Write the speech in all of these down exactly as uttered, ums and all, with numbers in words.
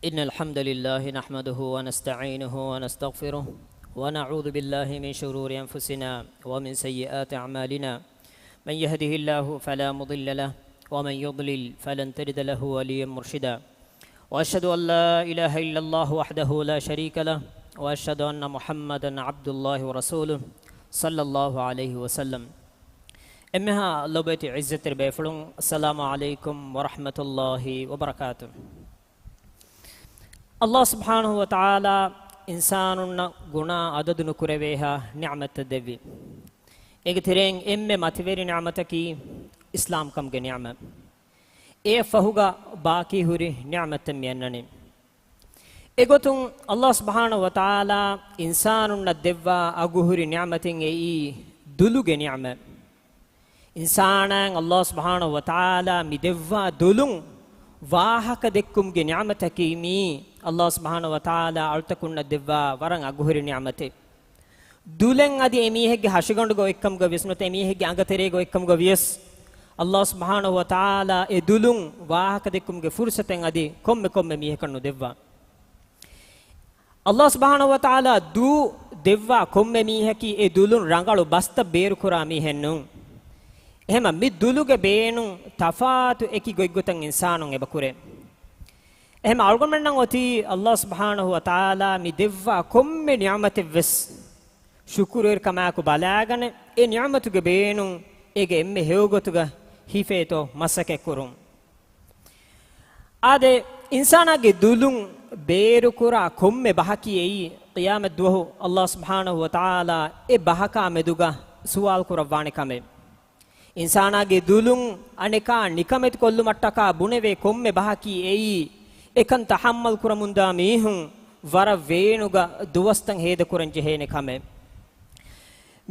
إن الحمد لله نحمده ونستعينه ونستغفره، ونعوذ بالله من شرور أنفسنا ومن سيئات أعمالنا. من يهده الله فلا مضل له، ومن يضلل فلن تجد له وليا مرشدا. وأشهد أن لا إله إلا الله وحده لا شريك له، وأشهد أن محمدا عبد الله ورسوله، صلى الله عليه وسلم. އެންމެހާ ލޮބުވެތި ޢިއްޒަތްތެރި ބޭފުޅުން، السلام عليكم ورحمة الله وبركاته. ﷲ ސުބްޙާނަހޫ ވަތަޢާލާ އިންސާނުންނަށް ގުނާ އަދަދު ނުކުރެވޭހާ ނިޢުމަތްތައް ދެއްވި. އޭގެ ތެރެއިން އެންމެ މަތިވެރި ނިޢުމަތަކީ އިސްލާމްކަމުގެ ނިޢުމަތް. އެއަށްފަހުގަ ބާކީ ހުރި ނިޢުމަތްތައް މި އަންނަނީ. އެގޮތުން ﷲ ސުބްޙާނަހޫ ވަތަޢާލާ އިންސާނުންނަށް ދެއްވާ އަގުހުރި ނިޢުމަތެއް އެއީ ދުލުގެ ނިޢުމަތް. އިންސާނާއަށް ﷲ ސުބްޙާނަހޫ ވަތަޢާލާ މި ދެއްވާ ދުލުން ވާހަކަ ދެއްކުމުގެ ނިޢުމަތަކީ މީ ﷲ ސުބްޙާނަހޫ ވަތަޢާލާ އަޅުތަކުންނަށް ދެއްވާ ވަރަށް އަގުހުރި ނިޢުމަތެއް. ދުލެއް އަދި އެމީހެއްގެ ހަށިގަނޑުގަ އޮތްކަމުގަ ވިޔަސް ނުވަތަ އެމީހެއްގެ އަނގަތެރޭގަ އޮތްކަމުގަ ވިޔަސް، ﷲ ސުބްޙާނަހޫ ވަތަޢާލާ އެ ދުލުން ވާހަކަ ދެއްކުމުގެ ފުރުޞަތެއް އަދި ކޮންމެ ކޮންމެ މީހަކަށް ނުދެއްވާ. ﷲ ސުބްޙާނަހޫ ވަތަޢާލާ ދޫ ދެއްވާ ކޮންމެ މީހަކީ އެ ދުލުން ރަނގަޅު ބަސްތައް ބޭރުކުރާ މީހެއް ނޫން. އެހެމަ މި ދުލުގެ ބޭނުން ތަފާތު އެކި ގޮތްގޮތަށް އިންސާނުން އެބަކުރޭ. އެހެމަ އަޅުގަނޑުމެންނަށް އޮތީ ﷲ ސުބްޙާނަހޫ ވަތަޢާލާ މި ދެއްވާ ކޮންމެ ނިޢުމަތެއްވެސް ޝުކުރުވެރިކަމާއެކު ބަލާގަނެ، އެ ނިޢުމަތުގެ ބޭނުން އޭގެ އެންމެ ހެޔޮ ގޮތުގަ ހިފޭތޯ މަސައްކަތްކުރުން. އާދެ، އިންސާނާގެ ދުލުން ބޭރުކުރާ ކޮންމެ ބަހަކީ އެއީ، ޤިޔާމަތް ދުވަހު ﷲ ސުބްޙާނަހޫ ވަތަޢާލާ އެ ބަހަކާ މެދުގަ ސުވާލު ކުރައްވާނެ ކަމެއް. އިންސާނާގެ ދުލުން އަނެކާ ނިކަމެތި ކޮށްލުމަށްޓަކާ ބުނެވޭ ކޮންމެ ބަހަކީ އެއީ، އެކަން ތަޙައްމަލް ކުރަމުންދާ މީހުން ވަރަށް ވޭނުގަ ދުވަސްތައް ހޭދަކުރަން ޖެހޭނެ ކަމެއް.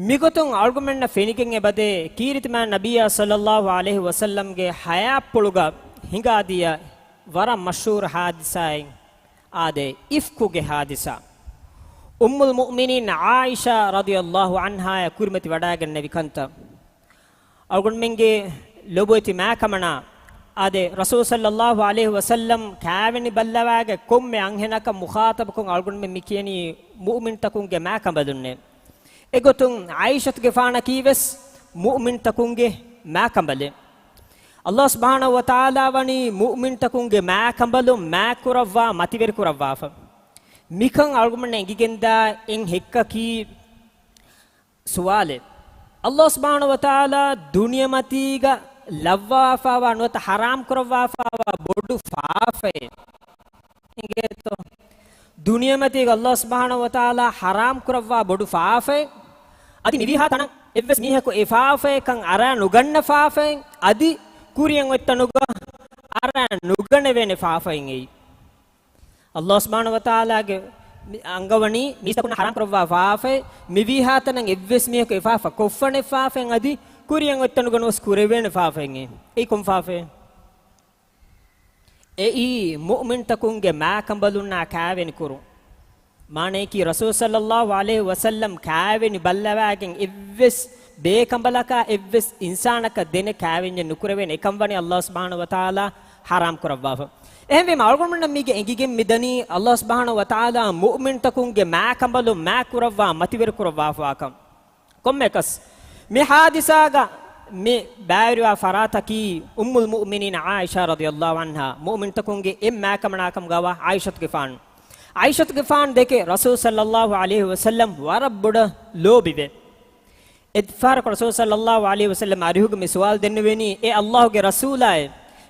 މިގޮތުން އަޅުގަނޑުމެންނަށް ފެނިގެން އެބަދޭ، ކީރިތި މާތް ނަބިއްޔާ ޞައްލައްލާހު ޢަލައިހި ވަސައްލަމްގެ ޙަޔާތްޕުޅުގަ ހިނގާދިޔަ ވަރަށް މަޝްހޫރު ޙާދިސާއެއް، އާދެ، އިފްކުގެ ޙާދިސާ. އުއްމުލް މުއުމިނީން ޢާއިޝާ ރަޟިޔައްލާހު ޢަންހާއަށް ކުރިމަތި ވަޑައިގެންނެވި ކަންތައް. އަޅުގަނޑުމެންގެ ލޮބުވެތި މާކަމަނާ، އާދެ، ރަސޫލު ޞައްލައްލާހު ޢަލައިހި ވަސައްލަމް ކާވެނި ބައްލަވާގެ ކޮންމެ އަންހެނަކަށް މުޚާޠަބުކޮށް އަޅުގަނޑުމެން މި ކިޔަނީ މުއުމިންތަކުންގެ މާކަނބަލުންނޭ. އެގޮތުން ޢާއިޝަތުގެފާނަކީވެސް މުއުމިންތަކުންގެ މާކަނބަލެއް. ﷲ ސުބްޙާނަހޫ ވަތަޢާލާ ވަނީ މުއުމިންތަކުންގެ މާކަނބަލުން މާތްކުރައްވާ، މަތިވެރިކުރައްވާފަ. މިކަން އަޅުގަނޑުމެންނަށް އެނގިގެންދާ އެއް ހެއްކަކީ، ސުވާލެއް. ﷲ ސުބްޙާނަހޫ ވަތަޢާލާ ދުނިޔެމަތީގަ ލައްވާފާވާ ނުވަތަ ޙަރާމް ކުރައްވާފާވާ ބޮޑު ފާފައެއް. އިނގޭތޯ؟ ދުނިޔެމަތީގަ ﷲ ސުބްޙާނަހޫ ވަތަޢާލާ ޙަރާމް ކުރައްވާ ބޮޑު ފާފައެއް. އަދި މިވީހާ ތަނަށް އެއްވެސް މީހަކު އެ ފާފައެއްކަން އަރާ ނުގަންނަ ފާފައެއް. އަދި ކުރިއަށް އޮތްތަނުގަ އަރާ ނުގަނެވޭނެ ފާފައެއް އެއީ. ﷲ ސުބްޙާނަހޫ ވަތަޢާލާގެ މި-، އަންގަވަނީ މީސްތަކުންނަށް ޙަރާމް ކުރައްވާ ފާފައެއް، މިވީހާ ތަނަށް އެއްވެސް މީހަކު އެ ފާފަ ކޮށްފަނެ ފާފައެއް އަދި ކުރިއަށް އޮތްތަނުގަ ނުވެސް ކުރެވޭނެ ފާފައެއް. އެއީ ކޮން ފާފައެއް؟ އެއީ މުއުމިންތަކުންގެ މާކަނބަލުންނާ ކާވެނި ކުރުން. މާނަޔަކީ ރަސޫލު ޞައްލައްލާހު ޢަލައިހި ވަސައްލަމް ކާވެނި ބައްލަވާގެން އެއްވެސް ބޭކަނބަލަކާ އެއްވެސް އިންސާނަކަށް ދެނެ ކާވެންޏެއް ނުކުރެވޭނެ އެކަން ވަނީ ﷲ ސުބްޙާނަހޫ ވަތަޢާލާ ޙަރާމް ކުރައްވާފަ. އެހެންވީމަ އަޅުގަނޑުމެންނަށް މީގެ އެނގިގެން މިދަނީ ﷲ ސުބްޙާނަހޫ ވަތަޢާލާ މުއުމިންތަކުންގެ މާކަނބަލުން މާކުރައްވާ މަތިވެރިކުރައްވާފަވާކަން. ކޮންމެއަކަސް، މި ޙާދިސާގަ މި ބައިވެރިވާ ފަރާތަކީ އުއްމުލް މުއުމިނީން ޢާއިޝާ ރަޟިޔައްލާހު ޢަންހާ، މުއުމިންތަކުންގެ އެއް މާކަމަނާކަމުގަ ވާ ޢާއިޝަތުގެފާނު. ޢާއިޝަތުގެފާނު ދެކެ ރަސޫލު ޞައްލައްލާހު ޢަލައިހި ވަސައްލަމް ވަރަށް ބޮޑަށް ލޯބިވެ. އެއްފަހަރަކު ރަސޫލު ޞައްލައްލާހު ޢަލައިހި ވަސައްލަމް އަރިހުގަ މި ސުވާލު ދެންނެވެނީ، އޭ ﷲގެ ރަސޫލާއޭ،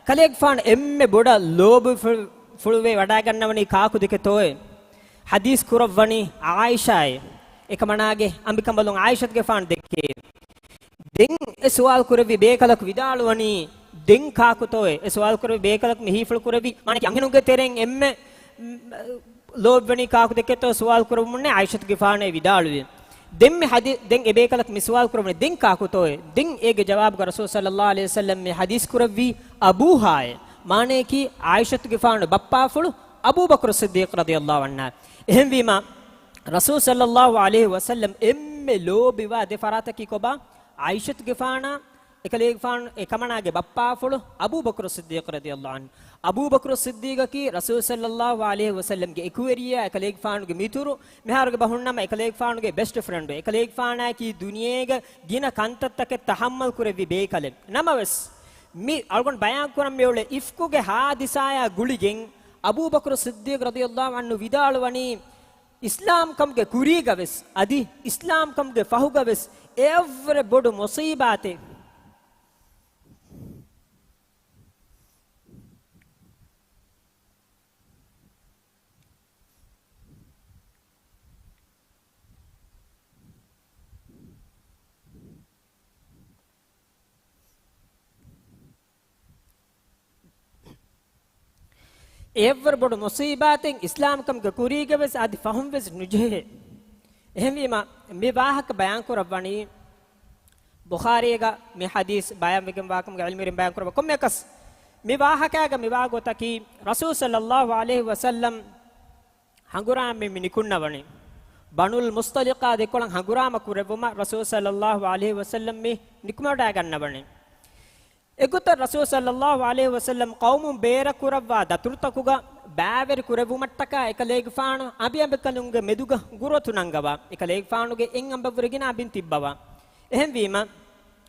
ކަލޭގެފާނު އެންމެ ބޮޑަށް ލޯބިފު-، ފުޅުވެ ވަޑައިގަންނަވަނީ ކާކު ދެކެތޯއޭ؟ ޙަދީޘް ކުރައްވަނީ ޢާއިޝާއޭ. އެކަމަނާގެ އަނބިކަނބަލުން ޢާއިޝަތުގެފާނު ދެކޭ. ދެން އެ ސުވާލު ކުރެއްވި ބޭކަލަކު ވިދާޅުވަނީ، ދެން ކާކުތޯއޭ؟ އެ ސުވާލު ކުރެއްވި ބޭކަލަކު މި ހީފުޅު ކުރެއްވީ، މާނައަކީ އަންހެނުންގެ ތެރެއިން އެންމެ ލޯބިވަނީ ކާކު ދެކެތޯ ސުވާލު ކުރެއްވުމުންނޭ ޢާއިޝަތުގެފާނޭ ވިދާޅުވި. ދެން މި ޙަދީ-، ދެން އެ ބޭކަލަކު މި ސުވާލު ކުރެއްވަނީ، ދެން ކާކުތޯއޭ؟ ދެން އޭގެ ޖަވާބުގަ ރަސޫލު ޞައްލައްލާހު ޢަލައިހި ވަސައްލަމް މި ޙަދީޘް ކުރެއްވީ އަބޫހާއޭ. މާނައަކީ ޢާއިޝަތުގެފާނު ބައްޕާފުޅު އަބޫބަކުރު ޞިއްދީޤު ރަޟިޔައްލާހު ޢަންހާ. އެހެންވީމަ، ރަސޫލު ޞައްލައްލާހު ޢަލައިހި ވަސައްލަމް އެންމެ ލޯބިވާ ދެ ފަރާތަކީ ކޮބާ؟ ޢާއިޝަތުގެފާނާ އެކަލޭގެފާނު އެކަމަނާގެ ބައްޕާފުޅު އަބޫބަކުރު ޞިއްދީޤު ރަޟިޔަﷲ ޢަންހު. އަބޫބަކުރު ޞިއްދީޤަކީ ރަސޫލު ޞައްލަﷲ ޢަލައިހި ވަސައްލަމްގެ އެކުވެރިޔާ، އެކަލޭގެފާނުގެ މިތުރު، މިހާރުގެ ބަހުންނަމަ އެކަލޭގެފާނުގެ ބެސްޓް ފްރެންޑު، އެކަލޭގެފާނާއަކީ ދުނިޔޭގަ ގިނަ ކަންތައްތަކެއް ތަޙައްމަލް ކުރެއްވި ބޭކަލެއް. ނަމަވެސް، މި އަޅުގަނޑު ބަޔާން ކުރަން މިއުޅޭ އިފްކުގެ ހާދިސާޔާ ގުޅިގެން އަބޫބަކުރު ޞިއްދީޤު ރަޟިޔަﷲ ޢަންހު ވިދާޅުވަނީ، އިސްލާމްކަމުގެ ކުރީގަވެސް އަދި އިސްލާމްކަމުގެ ފަހުގަވެސް އެއަށްވުރެ ބޮޑު މުޞީބާތެއް. އެއަށްވުރެ ބޮޑު މުޞީބާތެއް އިސްލާމްކަމުގެ ކުރީގަވެސް އަދި ފަހުންވެސް ނުޖެހޭ. އެހެންވީމަ، މި ވާހަކަ ބަޔާންކުރައްވަނީ ބުޚާރީގަ މި ޙަދީޘް ބަޔާންވެގެން ވާކަމުގެ ޢިލްމުވެރިން ބަޔާންކުރައްވާ ކޮންމެއަކަސް، މި ވާހަކާގަ މިވާ ގޮތަކީ، ރަސޫލު ޞައްލަﷲ ޢަލައިހި ވަސައްލަމް ހަނގުރާމަ މި ނިކުންނަވަނީ. ބަނުލް މުޞްޠަލިޤާ ދެކޮޅަށް ހަނގުރާމަ ކުރެއްވުމަށް ރަސޫލު ޞައްލަﷲ ޢަލައިހި ވަސައްލަމް މި ނިކުމެވަޑައިގަންނަވަނީ. އެގޮތަށް ރަސޫލު ޞައްލަﷲ ޢަލައިހި ވަސައްލަމް ޤައުމުން ބޭރަކުރައްވާ ދަތުރުތަކުގަ ބައިވެރި ކުރެއްވުމަށްޓަކާ އެކަލޭގެފާނު އަނބިއަނބިކަލުންގެ މެދުގަ ގުރުއަތު ނަންގަވާ. އެކަލޭގެފާނުގެ އެއް އަނބަށްވުރެ ގިނަ އަނބިން ތިއްބަވާ. އެހެންވީމަ،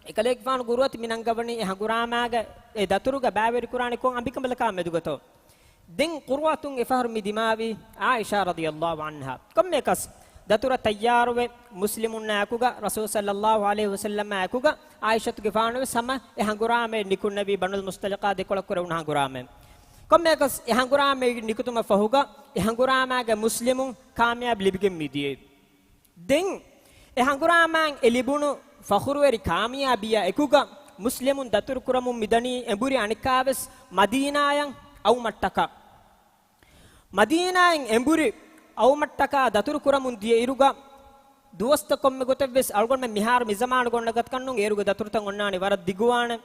އެކަލޭގެފާނު ގުރުއަތު މި ނަންގަވަނީ އެ ހަނގުރާމާގަ އެ ދަތުރުގަ ބައިވެރިކުރާނީ ކޮން އަނބިކަނބަލަކާ މެދުގަތޯ؟ ދެން ގުރުއަތުން އެފަހަރު މި ދިމާވީ ޢާއިޝާ ރަޟިޔަﷲ ޢަންހާ. ކޮންމެއަކަސް، ދަތުރަށް ތައްޔާރުވެ، މުސްލިމުންނާ އެކުގަ، ރަސޫލު ޞައްލަﷲ ޢަލައިހި ވަސައްލަމާ އެކުގަ، ޢާއިޝަތުގެފާނުވެސް ހަމަ އެ ހަނގުރާމައެއް ނިކުންނެވީ ބަނުލް މުޞްޠަލިޤާ ދެކޮޅަށް ކުރެވުނު ހަނގުރާމައެއް. ކޮންމެއަކަސް، އެ ހަނގުރާމައެއް ނިކުތުމަށް ފަހުގަ، އެ ހަނގުރާމާގަ މުސްލިމުން ކާމިޔާބު ލިބިގެން މިދިޔައީ. ދެން އެ ހަނގުރާމާއިން އެ ލިބުނު ފަޚުރުވެރި ކާމިޔާބީއާ އެކުގަ މުސްލިމުން ދަތުރު ކުރަމުން މިދަނީ އެނބުރި އަނެއްކާވެސް މަދީނާޔަށް އައުމަށްޓަކާ. މަދީނާއިން އެނބުރި އައުމަށްޓަކާ ދަތުރު ކުރަމުން ދިޔައިރުގަ ދުވަސްތައް ކޮންމެ ގޮތެއްވެސް އަޅުގަނޑުމެން މިހާރު މި ޒަމާނުގަ އޮންނަ ގޮތަކަށް ނޫން، އޭރުގެ ދަތުރުތައް އޮންނާނެ ވަރަށް ދިގުވާނެ،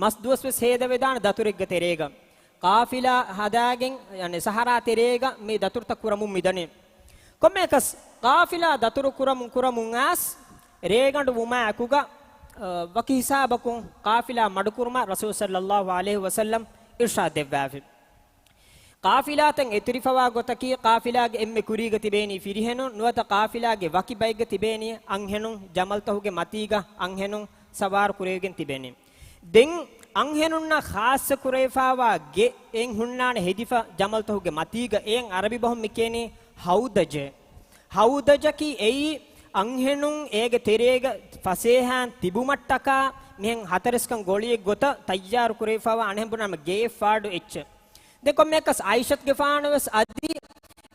މަސް ދުވަސްވެސް ހޭދަވެދާނެ ދަތުރެއްގެ ތެރޭގަ. ޤާފިލާ ހަދާގެން، ޔަނީ ސަހަރާ ތެރޭގަ މި ދަތުރުތައް ކުރަމުން މިދަނީ. ކޮންމެއަކަސް، ޤާފިލާ ދަތުރު ކުރަމުން ކުރަމުން އައިސް، ރޭގަނޑު ވުމާ އެކުގަ، އަ، ވަކި ހިސާބަކުން ޤާފިލާ މަޑުކުރުމަށް ރަސޫލު ޞައްލަﷲ ޢަލައިހި ވަސައްލަމް އިރްޝާދް ދެއްވާފި. ޤާފިލާތައް އެތެރިފަވާ ގޮތަކީ، ޤާފިލާގެ އެންމެ ކުރީގަ ތިބޭނީ ފިރިހެނުން، ނުވަތަ ޤާފިލާގެ ވަކި ބައެއްގަ ތިބޭނީ އަންހެނުން، ޖަމަލްތަކުގެ މަތީގަ އަންހެނުން ސަވާރު ކުރެވިގެން ތިބޭނީ. ދެން އަންހެނުންނަށް ޚާއްޞަ ކުރެވިފާވާ ގެ އެއް ހުންނާނެ ހެދިފަ ޖަމަލްތަކުގެ މަތީގަ، އެއަށް ޢަރަބި ބަހުން މި ކިޔަނީ ހައުދަޖެ. ހައުދަޖަކީ އެއީ އަންހެނުން އޭގެ ތެރޭގަ ފަސޭހައިން ތިބުމަށްޓަކާ މިހެން ހަތަރެސްކަން ގޮޅިއެއް ގޮތަށް ތައްޔާރު ކުރެވިފާވާ އަނެއް ބުނާމަ ގެއެއް ފާޑު އެއްޗެއް. ދެން ކޮންމެއަކަސް ޢާއިޝަތުގެފާނުވެސް އަދި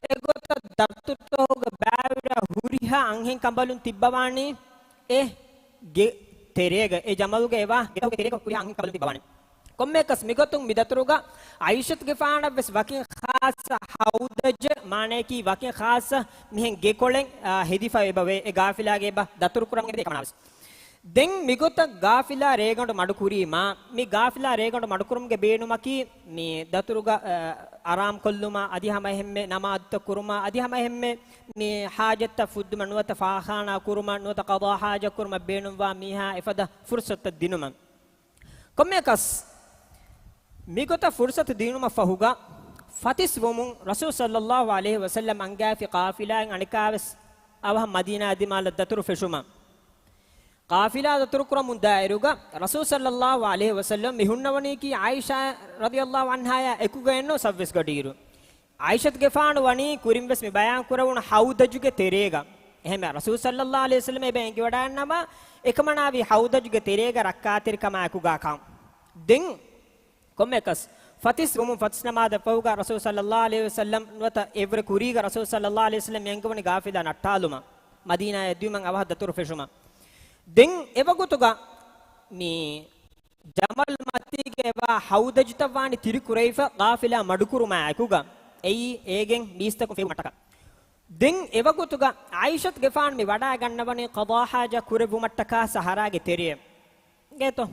އެގޮތަށް ދަތުރުތަކުގަ ބައިވެރި ހުރިހާ އަންހެން ކަނބަލުން ތިއްބަވާނީ އެ ގެ ތެރޭގަ، އެ ޖަމަލުގެ އެވާ ގެތަކުގެ ތެރޭގަ ހުރިހާ އަންހެން ކަނބަލުން ތިއްބަވާނީ. ކޮންމެއަކަސް މިގޮތުން މި ދަތުރުގަ ޢާއިޝަތުގެފާނަށްވެސް ވަކިން ޚާއްޞަ ހައުދަޖެއް، މާނަޔަކީ ވަކިން ޚާއްޞަ މިހެން ގެކޮޅެއް، އާ، ހެދިފަ އެބަވޭ، އެ ޤާފިލާގެ އެބަ ދަތުރު ކުރަމުން އެދޭ އެކަމަނާވެސް. ދެން މިގޮތަށް ޤާފިލާ ރޭގަނޑު މަޑުކުރީމާ، މި ޤާފިލާ ރޭގަނޑު މަޑުކުރުމުގެ ބޭނުމަކީ، މި ދަތުރުގަ، އަ، އަރާމް ކޮށްލުމާ، އަދި ހަމައެހެންމެ ނަމާދުތައް ކުރުމާ، އަދި ހަމައެހެންމެ މި ޙާޖަތްތައް ފުއްދުމަށް ނުވަތަ ފާޚާނާ ކުރުމަށް ނުވަތަ ޤަޟާ ޙާޖަތް ކުރުމަށް ބޭނުންވާ މީހާ އެފަދަ ފުރުޞަތުތައް ދިނުމަށް. ކޮންމެއަކަސް، މިގޮތަށް ފުރުޞަތު ދިނުމަށް ފަހުގަ، ފަތިސް ވުމުން ރަސޫލު ޞައްލަﷲ ޢަލައިހި ވަސައްލަމް އަންގާފި ޤާފިލާއިން އަނެކާވެސް އަވަހަށް މަދީނާ ދިމާލަށް ދަތުރު ފެށުމަށް. ޤާފިލާ ދަތުރު ކުރަމުން ދާއިރުގަ، ރަސޫލު ޞައްލަﷲ ޢަލައިހި ވަސައްލަމް މި ހުންނަވަނީކީ ޢާއިޝާ ރަޟިޔަﷲ ޢަންހާޔާ އެކުގައެއްނު ސައްވެސް ގަޑިއިރު. ޢާއިޝަތުގެފާނު ވަނީ ކުރިންވެސް މި ބަޔާން ކުރެވުނު ޙައުދަޖުގެ ތެރޭގަ. އެހެންމެ ރަސޫލު ޞައްލަﷲ ޢަލައިހި ވަސައްލަމް އެބަ އެނގިވަޑައިގަންނަވާ އެކަމަނާވީ ޙައުދަޖުގެ ތެރޭގަ ރައްކާތެރިކަމާ އެކުގަ ކަން. ދެން ކޮންމެއަކަސް، ފަތިސް ވުމުން ފަތިސް ނަމާދަށް ފަހުގަ ރަސޫލު ޞައްލަﷲ ޢަލައިހި ވަސައްލަމް ނުވަތަ އެއްވުރެ ކުރީގަ ރަސޫލު ޞައްލަﷲ ޢަލައިހި ވަސައްލަމް އެނގިވަނީ ޤާފިލާ ނައްޓާލުމަށް، މަދީނާޔަށް ދިޔުމަށް އަވަހަށް ދަތުރު ފެށުމަށް. ދެން އެވަގުތުގަ މި ޖަމަލް މަތީގައިވާ ޙައުދަޖުތައް ވާނީ ތިރި ކުރެވިފަ ޤާފިލާ މަޑުކުރުމާ އެކުގަ، އެއީ އޭގެން މީސްތަކުން ފެށުމަށްޓަކާ. ދެން އެވަގުތުގަ ޢާއިޝަތުގެފާނު މި ވަޑައިގަންނަވަނީ ޤަޟާ ޙާޖަ ކުރެއްވުމަށްޓަކާ ސަހަރާގެ ތެރެއަށް. ގޭތޯ؟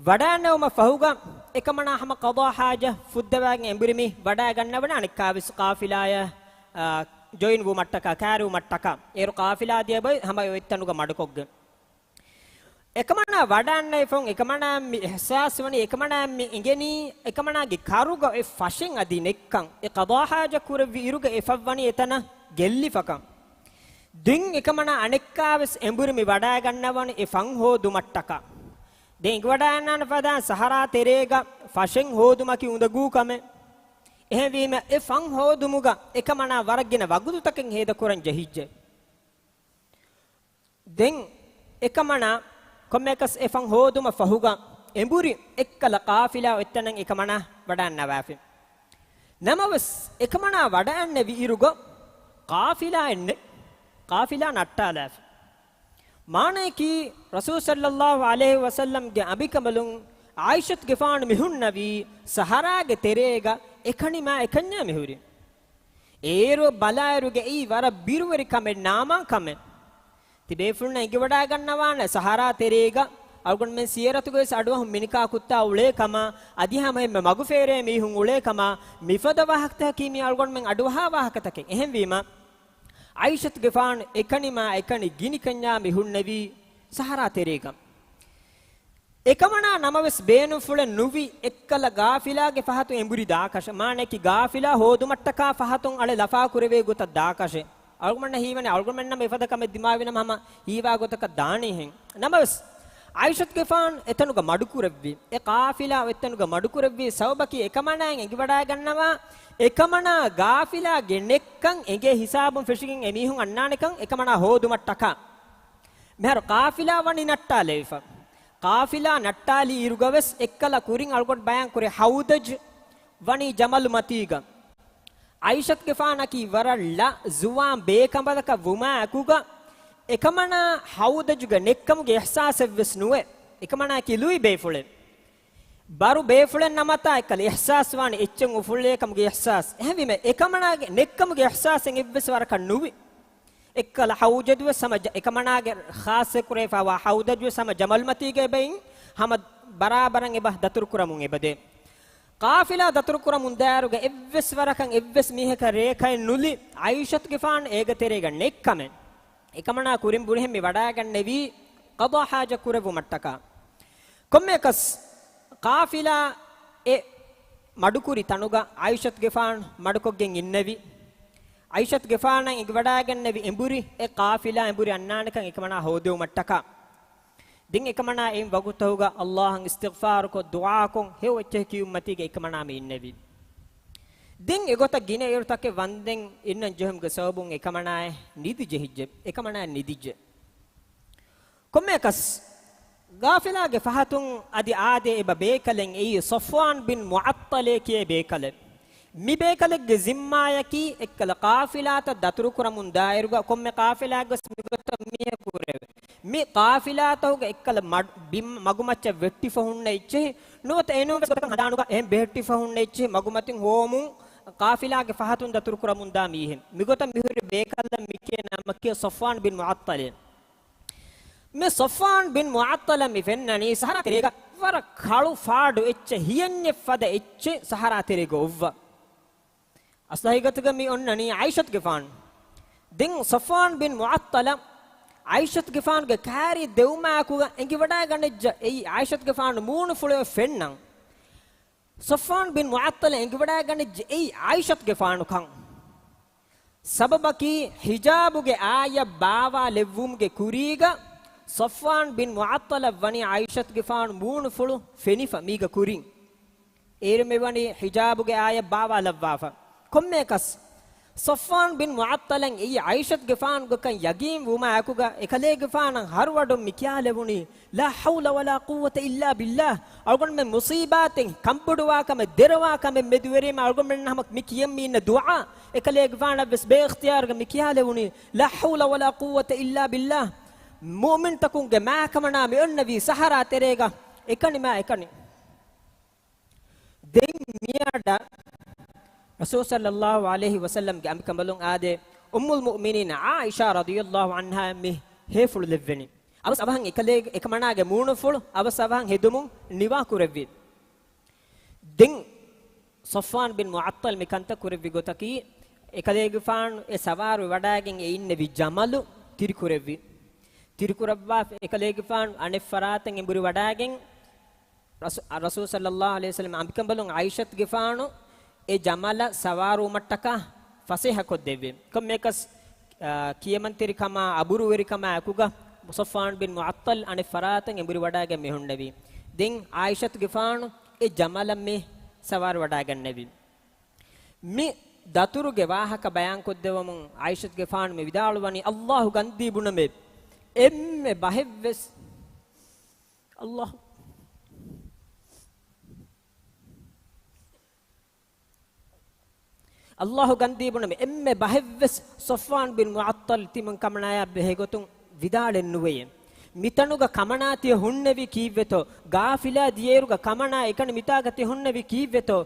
ވަޑައިގަންނަވުމަށް ފަހުގަ އެކަމަނާ ހަމަ ޤަޟާ ޙާޖަ ފުއްދަވާގެން އެނބުރި މި ވަޑައިގަންނަވަނީ އަނެއްކާވެސް ޤާފިލާޔަށް، އާ، ޖޮއިން ވުމަށްޓަކާ، ކައިރިވުމަށްޓަކާ. އޭރު ޤާފިލާ ދިޔަ ބައި ހަމަ އޮތްތަނުގަ މަޑުކޮށްގެން. އެކަމަނާ ވަޑައަންނައިފަހުން އެކަމަނާ މި އިޙްސާސް ވަނީ، އެކަމަނާ މި އިނގެނީ، އެކަމަނާގެ ކަރުގަ އޮތް ފަށެއް އަދި ނެއްކަން. އެ ޤަޟާ ޙާޖަ ކުރެއްވި އިރުގަ އެ ފަށް ވަނީ އެތަނަށް ގެއްލިފަކަން. ދެން އެކަމަނާ އަނެއްކާވެސް އެނބުރި މި ވަޑައިގަންނަވަން އެ ފަން ހޯދުމަށްޓަކާ. ދެން އެނގިވަޑައިގަންނާނެ ފަދައިން ސަހަރާ ތެރޭގަ ފަށެއް ހޯދުމަކީ އުނދަގޫ ކަމެއް. އެހެންވީމަ އެ ފަން ހޯދުމުގަ އެކަމަނާ ވަރަށް ގިނަ ވަގުތުތަކެއް ހޭދަކުރަން ޖެހިއްޖެ. ދެން އެކަމަނާ ކޮންމެއަކަސް އެ ފަން ހޯދުމަށް ފަހުގަ އެނބުރި އެއްކަލަ ޤާފިލާ އޮތްތަނަށް އެކަމަނާ ވަޑައަންނަވާފި. ނަމަވެސް، އެކަމަނާ ވަޑައަންނެވި އިރުގަ ޤާފިލާއެއް ނެތް. ޤާފިލާ ނައްޓާލާފި. މާނަޔަކީ، ރަސޫލު ޞައްލައްލާހު ޢަލައިހި ވަސައްލަމްގެ އަނބިކަނބަލުން ޢާއިޝަތުގެފާނު މި ހުންނަވީ ސަހަރާގެ ތެރޭގަ އެކަނިމާ އެކަންޏާ މިހުރީ. އޭރު ބަލާއިރުގަ އެއީ ވަރަށް ބިރުވެރި ކަމެއް، ނާމާން ކަމެއް. ތިބޭފުޅުންނަށް އެނގިވަޑައިގަންނަވާނެ، ސަހަރާ ތެރޭގަ އަޅުގަނޑުމެން ސީރަތުގަވެސް އަޑުއަހުން މިނިކާ ކުއްތާ އުޅޭ ކަމަށް، އަދި ހަމަ އެންމެ މަގުފޭރޭ މީހުން އުޅޭ ކަމަށް، މިފަދަ ވާހަކަތަކަކީ މީ އަޅުގަނޑުމެން އަޑުއަހާ ވާހަކަތަކެއް. އެހެންވީމަ، ޢާއިޝަތުގެފާނު އެކަނިމާ އެކަނި ގިނިކަންޏާ މި ހުންނެވީ ސަހަރާ ތެރޭގަ. އެކަމަނާ ނަމަވެސް ބޭނުންފުޅެއް ނުވި އެއްކަލަ ގާފިލާގެ ފަހަތު އެނބުރި ދާކަށެއް، މާނައަކީ ގާފިލާ ހޯދުމަށްޓަކާ ފަހަތުން އަޅެ ލަފާ ކުރެވޭ ގޮތަށް ދާކަށެއް. އަޅުގަނޑަށް ހީވަނީ އަޅުގަނޑުމެންނަށް އެފަދަ ކަމެއް ދިމާވިނަމަ ހަމަ ހީވާ ގޮތަކަށް ދާނީހެން. ނަމަވެސް، ޢާއިޝަތުގެފާނު އެތަނުގަ މަޑުކުރެއްވި، އެ ޤާފިލާ އެތަނުގަ މަޑުކުރެއްވި ސަބަބަކީ އެކަމަނާއަށް އެނގިވަޑައިގަންނަވާ، އެކަމަނާ ގާފިލާގެ ނެއްކަން އެނގޭ ހިސާބުން ފެށިގެން އެމީހުން އަންނާނެކަން އެކަމަނާ ހޯދުމަށްޓަކާ. މިހާރު ޤާފިލާ ވަނީ ނައްޓާލެވިފަ. ޤާފިލާ ނައްޓާލި އިރުގަވެސް އެއްކަލަ ކުރިން އަޅުގަނޑު ބަޔާން ކުރި ހައުދަޖު ވަނީ ޖަމަލު މަތީގަ. ޢާއިޝަތުގެފާނަކީ ވަރަށް ޅަ ޒުވާން ބޭކަނބަލަކަށް ވުމާ އެކުގަ، އެކަމަނާ ހައުދަޖުގެ ނެއްކަމުގެ އިޙްސާސެއްވެސް ނުވެ. އެކަމަނާއަކީ ލުއި ބޭފުޅެއް. ބަރު ބޭފުޅެއް ނަމަތާ އެއްކަލަ އިޙްސާސް ވާނެ އެއްޗެއް އުފުއްލޭ ކަމުގެ އިޙްސާސް. އެހެންވީމަ، އެކަމަނާގެ ނެއްކަމުގެ އިޙްސާސެއް އެއްވެސް ވަރަކަށް ނުވި. އެއްކަލަ ހައުދަޖުވެސް ހަމަ ޖަ-، އެކަމަނާގެ ޚާއްޞަ ކުރެވިފައިވާ ހައުދަޖުވެސް ހަމަ ޖަމަލުމަތީގެ އެބައިން ހަމަ ބަރާބަރަށް އެބަ ދަތުރުކުރަމުން އެބަދޭ. ޤާފިލާ ދަތުރުކުރަމުން ދާއިރުގަ އެއްވެސް ވަރަކަށް އެއްވެސް މީހަކަށް ރޭކައެއް ނުލި ޢާއިޝަތުގެފާނު އޭގެ ތެރޭގަ ނެއްކަމެއް. އެކަމަނާ ކުރިން ބުނިހެން މި ވަޑައިގަންނެވީ ޤަޟާ ޙާޖަ ކުރެއްވުމަށްޓަކާ. ކޮންމެއަކަސް، ޤާފިލާ އެ މަޑުކުރި ތަނުގަ ޢާއިޝަތުގެފާނު މަޑުކޮށްގެން އިންނެވި. ޢާއިޝަތުގެފާނަށް އެނގިވަޑައިގަންނެވި އެނބުރި އެ ޤާފިލާ އެނބުރި އަންނާނެކަން އެކަމަނާ ހޯދެވުމަށްޓަކާ. ދެން އެކަމަނާ އެއިން ވަގުތަކުގަ ﷲ އަށް އިސްތިޣްފާރުކޮށް، ދުޢާކޮށް، ހެޔޮ އެއްޗެހި ކިޔުމަތީގަ އެކަމަނާ މި އިންނެވި. ދެން އެގޮތަށް ގިނަ އިރުތަކެއް ވަންދެން އިންނަން ޖެހުމުގެ ސަބަބުން އެކަމަނާއެއް ނިދި ޖެހިއްޖެ. އެކަމަނާއެއް ނިދިއްޖެ. ކޮންމެއަކަސް، ޤާފިލާގެ ފަހަތުން އަދި އާދޭ އެބަ ބޭކަލެއް އެއީ ޞަފްވާން ބިން މުޢައްޠަލޭ ކިޔޭ ބޭކަލެއް. މި ބޭކަލެއްގެ ޒިންމާޔަކީ އެއްކަލަ ޤާފިލާތައް ދަތުރުކުރަމުން ދާއިރުގަ ކޮންމެ ޤާފިލާއެއްގަސް މިގޮތަށް މީހަކު ރޭވެ. މި ޤާފިލާތަކުގެ އެއްކަލަ މަ-، ބިން މަގުމައްޗަށް ވެއްޓިފަ ހުންނަ އެއްޗެހި ނުވަތަ އެނޫންވެސް ގޮތަކަށް ހަނދާނުގަ އެހެން ބެހެއްޓިފަ ހުންނަ އެއްޗެހި މަގުމަތިން ހޮވަމުން ޤާފިލާގެ ފަހަތުން ދަތުރުކުރަމުންދާ މީހެއް. މިގޮތަށް މިހުރި ބޭކަލަށް މިކިޔޭ ނަމަކީ ޞަފްވާން ބިން މުޢައްޠަލޭ. މި ޞަފްވާން ބިން މުޢައްޠަލަށް މި ފެންނަނީ ސަހަރާ ތެރޭގަ ވަރަށް ކަޅު ފާޑު އެއްޗެއް، ހިޔަންޏެއް ފަދަ އެއްޗެއް ސަހަރާ ތެރޭގަ އޮއްވަ. އަސްލު ހަގީގަތުގަ މި އޮންނަނީ ޢާއިޝަތުގެފާނު. ދެން ޞަފްވާން ބިން މުޢައްޠަލަށް ޢާއިޝަތުގެފާނުގެ ކާރި ދެވުމާއެކުގަ އެނގިވަޑައިގަނެއްޖެ އެއީ ޢާއިޝަތުގެފާނު މޫނުފުޅުވެ ފެންނަން. ޞަފްވާން ބިން މުޢައްޠަލަށް އެނގިވަޑައިގަނެއްޖެ އެއީ ޢާއިޝަތުގެފާނުކަން. ސަބަބަކީ، ޙިޖާބުގެ އާޔަތް ބާވާލެއްވުމުގެ ކުރީގަ ޞަފްވާން ބިން މުޢައްޠަލަށް ވަނީ ޢާއިޝަތުގެފާނު މޫނުފުޅު ފެނިފަ މީގަ ކުރިން. އޭރު މިވަނީ ޙިޖާބުގެ އާޔަތް ބާވާލައްވާފަ. ކޮންމެއަކަސް، ޞަފްވާން ބިން މުޢައްޠަލަށް އެއީ ޢާއިޝަތުގެފާނުގެކަން ޔަގީން ވުމާއެކުގަ އެކަލޭގެފާނަށް ހަރުއަޑުން މި ކިޔާލެވުނީ، لا حول ولا قوة إلا بالله. އަޅުގަނޑުމެން މުޞީބާތެއް، ކަންބޮޑުވާ ކަމެއް، ދެރަވާ ކަމެއް މެދުވެރީމަ އަޅުގަނޑުމެން ހަމަ މި ކިޔަން މި އިންނަ ދުޢާ، އެކަލޭގެފާނަށް ވެސް ބޭއިޚްތިޔާރުގަ މި ކިޔާލެވުނީ، لا حول ولا قوة إلا بالله. މުއުމިންތަކުންގެ މާކަމަނާ މި އޮންނަވީ ސަހަރާ ތެރޭގަ އެކަނި މާ އެކަނި. ދެން މިއަޑަށް ރަސޫލު ޞައްލައްލާހު ޢަލައިހި ވަސައްލަމްގެ އަނބިކަނބަލުން އާދޭ، އުއްމުލް މުއުމިނީން ޢާއިޝާ ރަޟިޔައްލާހު ޢަންހާ މި ހޭފުޅު ލެއްވެނީ. އަވަސް އަވަހަށް އެކަލޭ-، އެކަމަނާގެ މޫނުފުޅު އަވަސް އަވަހަށް ހެދުމުން ނިވާ ކުރެއްވި. ދެން ޞަފްވާން ބިން މުޢައްޠަލް މި ކަންތައް ކުރެއްވި ގޮތަކީ، އެކަލޭގެފާނު އެ ސަވާރު ވަޑައިގެން އެ އިންނެވި ޖަމަލު ތިރިކުރެއްވި. ތިރިކުރައްވާފަ އެކަލޭގެފާނު އަނެއް ފަރާތަށް އެނބުރި ވަޑާގެން، ރަސޫ-، ރަސޫލު ޞައްލައްލާހު ޢަލައިހި ވަސައްލަމަ އަނބިކަނބަލުން ޢާއިޝަތުގެފާނު އެ ޖަމަލަށް ސަވާރުވުމަށްޓަކާ ފަސޭހަކޮށްދެއްވި. ކޮންމެއަކަސް، އާ، ކިޔަމަންތެރިކަމާ، އަބުރުވެރިކަމާ އެކުގަ ޞަފްވާން ބިން މުޢައްޠަލް އަނެއް ފަރާތަށް އެނބުރި ވަޑާގެން މި ހުންނެވި. ދެން ޢާއިޝަތުގެފާނު އެ ޖަމަލަށް މި ސަވާރު ވަޑާގަންނެވި. މި ދަތުރުގެ ވާހަކަ ބަޔާންކޮށްދެއްވަމުން ޢާއިޝަތުގެފާނު މި ވިދާޅުވަނީ، ﷲ ގަންދީ ބުނަމޭ، އެންމެ ބަހެއްވެސް، ﷲ، ﷲ ގަންދީ ބުނަމޭ، އެންމެ ބަހެއްވެސް ޞަފްވާން ބިން މުޢައްޠަލް ތިމަން ކަމަނާޔާ ބެހޭގޮތުން ވިދާޅެއްނުވެޔޭ. މިތަނުގަ ކަމަނާ ތިޔަ ހުންނެވީ ކީއްވެތޯ؟ ގާފިލާ ދިޔައިރުގަ ކަމަނާ އެކަނި މިތާގަ ތި ހުންނެވީ ކީއްވެތޯ؟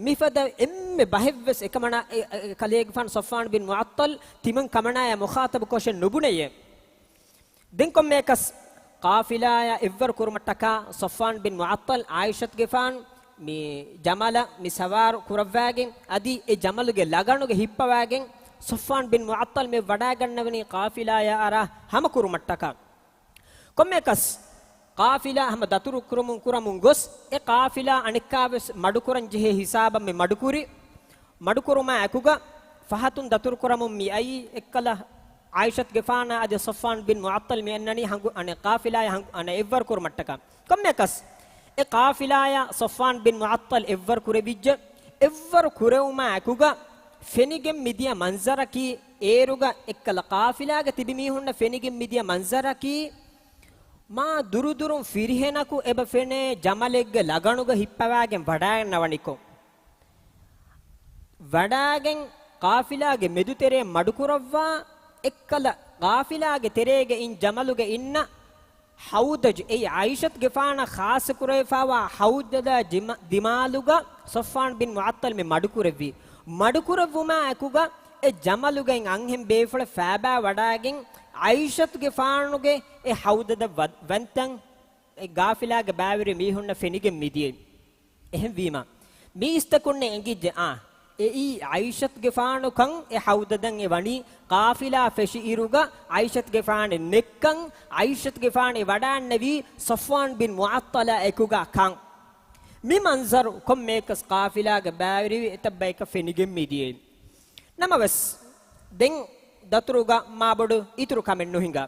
މިފަދަ އެންމެ ބަހެއްވެސް އެކަމަނާ، އެ، އެ، ކަލޭގެފާނު ޞަފްވާން ބިން މުޢައްޠަލް ތިމަން ކަމަނާޔާ މުޚާޠަބު ކޮށެއް ނުބުނެޔޭ. ދެން ކޮންމެއަކަސް ޤާފިލާޔާ އެއްވަރު ކުރުމަށްޓަކާ ޞަފްވާން ބިން މުޢައްޠަލް ޢާއިޝަތުގެފާނު މި ޖަމަލަށް މި ސަވާރު ކުރައްވާގެން، އަދި އެ ޖަމަލުގެ ލަގަނުގެ ހިއްޕަވާގެން ޞަފްވާން ބިން މުޢައްޠަލް މި ވަޑާގަންނަވަނީ ޤާފިލާޔާ އަރާ ހަމަ ކުރުމަށްޓަކާ. ކޮންމެއަކަސް ޤާފިލާ ހަމަ ދަތުރު ކުރަމުން ކުރަމުން ގޮސް، އެ ޤާފިލާ އަނެއްކާވެސް މަޑުކުރަން ޖެހޭ ހިސާބަށް މި މަޑުކުރި. މަޑުކުރުމާ އެކުގަ ފަހަތުން ދަތުރު ކުރަމުން މި އައީ އެއްކަލަ ޢާއިޝަތުގެފާނާ އަދި ޞަފްވާން ބިން މުޢައްޠަލް މި އަންނަނީ ހަނގު-، އަނެއް ޤާފިލާޔާ ހަނގު-، އަނެއް އެއްވަރު ކުރުމަށްޓަކާ. ކޮންމެއަކަސް އެ ޤާފިލާޔާ ޞަފްވާން ބިން މުޢައްޠަލް އެއްވަރު ކުރެވިއްޖެ. އެއްވަރު ކުރެވުމާ އެކުގަ ފެނިގެން މިދިޔަ މަންޒަރަކީ، އޭރުގަ އެއްކަލަ ޤާފިލާގަ ތިބި މީހުންނަށް ފެނިގެން މިދިޔަ މަންޒަރަކީ، މާ ދުރުދުރުން ފިރިހެނަކު އެބަ ފެނޭ ޖަމަލެއްގެ ލަގަނުގަ ހިއްޕަވާގެން ވަޑާގަންނަވަނިކޮށް. ވަޑާގެން ޤާފިލާގެ މެދުތެރެއަށް މަޑުކުރައްވާ، އެއްކަލަ ޤާފިލާގެ ތެރޭގަ އިން ޖަމަލުގަ އިންނަ ހައުދަޖު، އެއީ ޢާއިޝަތުގެފާނަށް ޚާއްޞަކުރެވިފާވާ ހައުދަޖާ ދިމާ-، ދިމާލުގަ ޞަފްވާން ބިން މުޢައްޠަލް މި މަޑުކުރެއްވި. މަޑުކުރެއްވުމާ އެކުގަ އެ ޖަމަލުގައި އަންހެން ބޭފުޅެއް ފާބާ ވަޑާގެން ޢާއިޝަތުގެފާނުގެ އެ ހައުދަޖަށް ވަ-، ވަންތަން އެ ގާފިލާގެ ބައިވެރި މީހުންނަށް ފެނިގެން މިދިޔައީ. އެހެންވީމަ، މީސްތަކުންނެ އެނގިއްޖެ، އާ، އެއީ ޢާއިޝަތުގެފާނުކަން. އެ ހައުދަޖަށް އެ ވަނީ ޤާފިލާ ފެށި އިރުގަ ޢާއިޝަތުގެފާނެއް ނެއްކަން، ޢާއިޝަތުގެފާނެއް ވަޑާންނެވީ ޞަފްވާން ބިން މުޢައްޠަލާ އެކުގަ ކަން. މި މަންޒަރު ކޮންމެއަކަސް ޤާފިލާގެ ބައިވެރިވި އެތައް ބަޔަކަށް ފެނިގެން މިދިޔައީ. ނަމަވެސް، ދެން ދަތުރުގަ މާބޮޑު އިތުރު ކަމެއް ނުހިނގާ.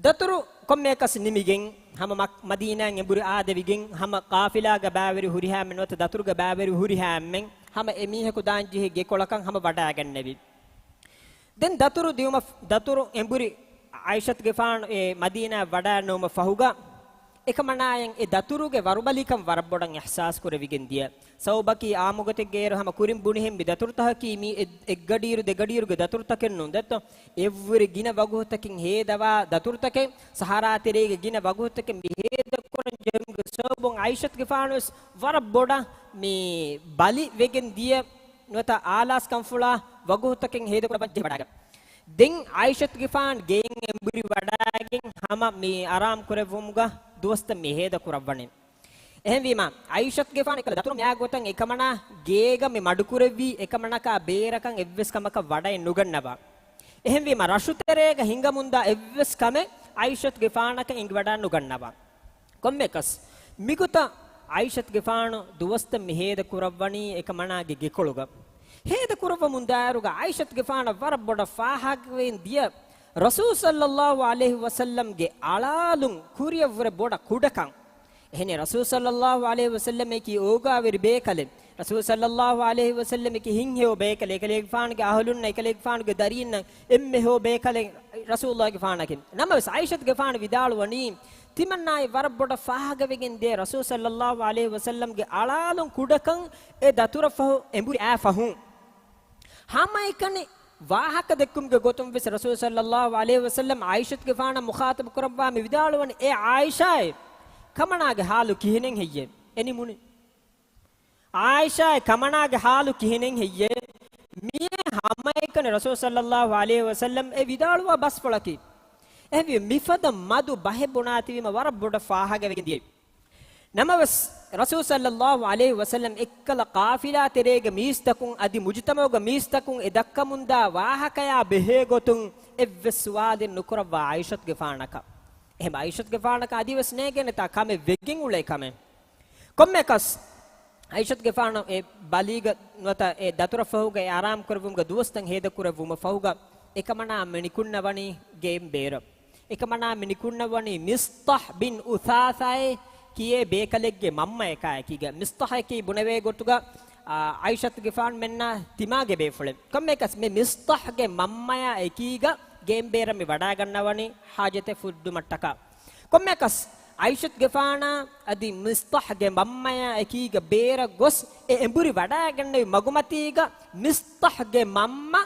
ދަތުރު ކޮންމެއަކަސް ނިމިގެން، ހަމަ މަ-، މަދީނާއިން އެނބުރި އާދެވިގެން، ހަމަ ޤާފިލާގެ ބައިވެރި ހުރިހާ އެންމެން ނުވަތަ ދަތުރުގެ ބައިވެރި ހުރިހާ އެންމެން ހަމަ އެ މީހަކު ދާން ޖެހޭ ގެކޮޅަކަށް ހަމަ ވަޑާގަންނެވި. ދެން ދަތުރު ދިއުމަށް، ދަތުރު އެނބުރި ޢާއިޝަތުގެފާނު އެ މަދީނާ ވަޑާންނެވުމަށް ފަހުގަ، އެކަމަނާޔަށް އެ ދަތުރުގެ ވަރުބަލިކަން ވަރަށް ބޮޑަށް އިޙްސާސް ކުރެވިގެން ދިޔަ. ސަބަބަކީ އާއްމުގޮތެއްގައިރު ހަމަ ކުރިން ބުނިހެން މި ދަތުރުތަކަކީ މީ އެ-، އެއްގަޑިއިރު ދެގަޑިއިރުގެ ދަތުރުތަކެއް ނޫން. ދެއްތޯ؟ އެއްވުރެ ގިނަ ވަގުތުތަކެއް ހޭދަވާ ދަތުރުތަކެއް، ސަހަރާ ތެރޭގެ ގިނަ ވަގުތުތަކެއް މި ހޭދަކުރަން ޖެހުމުގެ ސަބަބުން ޢާއިޝަތުގެފާނުވެސް ވަރަށް ބޮޑަށް މި ބަލި ވެގެން ދިޔަ ނުވަތަ އާލާސް ކަންފުޅާ ވަގުތުތަކެއް ހޭދަކުރައްވަން ޖެހިވަޑާގަ. ދެން ޢާއިޝަތުގެފާނު ގެއިން އެނބުރި ވަޑާގެން ހަމަ މި އަރާމް ކުރެއްވުމުގަ ދުވަސްތައް މި ހޭދަ ކުރައްވަނީ. އެހެންވީމަ، ޢާއިޝަތުގެފާނު އެކަލަ ދަތުރު މިއާ ގޮތަށް އެކަމަނާ ގޭގަ މި މަޑުކުރެއްވީ އެކަމަނަކާ ބޭރަކަށް އެއްވެސް ކަމަކަށް ވަޑައެއް ނުގަންނަވާ. އެހެންވީމަ، ރަށުތެރޭގަ ހިނގަމުންދާ އެއްވެސް ކަމެއް ޢާއިޝަތުގެފާނަކަށް އެނގިވަޑާ ނުގަންނަވާ. ކޮންމެއަކަސް، މިގޮތަށް ޢާއިޝަތުގެފާނު ދުވަސްތައް މި ހޭދަ ކުރައްވަނީ އެކަމަނާގެ ގެކޮޅުގަ. ހޭދަ ކުރައްވަމުންދާއިރުގަ ޢާއިޝަތުގެފާނަށް ވަރަށް ބޮޑަށް ފާހަގަވެގެން ދިޔަ ރަސޫލު ޞައްލައްލާހު ޢަލައިހި ވަސައްލަމްގެ އަޅާލުން ކުރިއަށްވުރެ ބޮޑަށް ކުޑަކަން. އެހެނީ ރަސޫލު ޞައްލައްލާހު ޢަލައިހި ވަސައްލަމަކީ އޯގާވެރި ބޭކަލެއް. ރަސޫލު ޞައްލައްލާހު ޢަލައިހި ވަސައްލަމަކީ ހިތްހެޔޮ ބޭކަލެއް. އެކަލޭގެފާނުގެ އަހުލުންނަށް، އެކަލޭގެފާނުގެ ދަރީންނަށް އެންމެ ހެޔޮ ބޭކަލެއް ރަސޫލުއްލާހިގެފާނަކީ. ނަމަވެސް، ޢާއިޝަތުގެފާނު ވިދާޅުވަނީ، ތިމަންނާއި ވަރަށް ބޮޑަށް ފާހަގަވެގެން ދިޔަ ރަސޫލު ޞައްލައްލާހު ޢަލައިހި ވަސައްލަމްގެ އަޅާލުން ކުޑަކަން އެ ދަތުރަށް ފަހު އެނބުރި އާ ފަހުން. ހަމައެކަނި ވާހަކަ ދެއްކުމުގެ ގޮތުން ވެސް ރަސޫލު ޞައްލައްލާހު ޢަލައިހި ވަސައްލަމް ޢާއިޝަތުގެފާނަށް މުޚާޠަބު ކުރައްވާ މި ވިދާޅުވަނީ، އޭ ޢާއިޝާއޭ، ކަމަނާގެ ޙާލު ކިހިނެއް ހެއްޔޭ؟ އެ ނިމުނީ. ޢާއިޝާއޭ، ކަމަނާގެ ޙާލު ކިހިނެއް ހެއްޔޭ؟ މިއީ ހަމައެކަނި ރަސޫލު ޞައްލައްލާހު ޢަލައިހި ވަސައްލަމް އެ ވިދާޅުވާ ބަސްފުޅަކީ. އެހެންވީ، މިފަދަ މަދު ބަހެއް ބުނާތީވީމަ ވަރަށް ބޮޑަށް ފާހަގަވެގެން ދިޔައީ. ނަމަވެސް، ރަސޫލު ޞައްލައްލާހު ޢަލައިހި ވަސައްލަމް އެއްކަލަ ޤާފިލާ ތެރޭގެ މީސްތަކުން އަދި މުޖުތަމަޢުގެ މީސްތަކުން އެ ދައްކަމުންދާ ވާހަކަޔާ ބެހޭގޮތުން އެއްވެސް ސުވާލެއް ނުކުރައްވާ އައިޝަތުގެފާނަކަށް. އެހެން އައިޝަތުގެފާނަކަށް އަދިވެސް ނޭގޭނެތާ ކަމެއް ވެގެން އުޅޭ ކަމެއް. ކޮންމެއަކަސް އައިޝަތުގެފާނު އެ ބަލީގަ ނުވަތަ އެ ދަތުރަށް ފަހުގަ އެ އަރާމް ކުރެއްވުމުގެ ދުވަސްތައް ހޭދަކުރެއްވުމަށް ފަހުގަ އެކަމަނާ މި ނިކުންނަވަނީ ގެއިން ބޭރަށް. އެކަމަނާ މި ނިކުންނަވަނީ މިސްޠަޙް ބިން އުޘާޘާއޭ ކިޔޭ ބޭކަލެއްގެ މަންމަޔަކާ އެކީގަ. މިސްޠަޙް އެކީ ބުނެވޭ ގޮތުގަ، އާ، އައިޝަތުގެފާނުމެންނާ ތިމާގެ ބޭފުޅެއް. ކޮންމެއަކަސް މި މިސްޠަޙްގެ މަންމަޔާ އެކީގަ ގެއިން ބޭރަށް މި ވަޑާގަންނަވަނީ ޙާޖަތެއް ފުއްދުމަށްޓަކާ. ކޮންމެއަކަސް އައިޝަތުގެފާނާ އަދި މިސްޠަޙްގެ މަންމަޔާ އެކީގަ ބޭރަށް ގޮސް އެ އެނބުރި ވަޑާގަންނެވި މަގުމަތީގަ މިސްޠަޙްގެ މަންމަ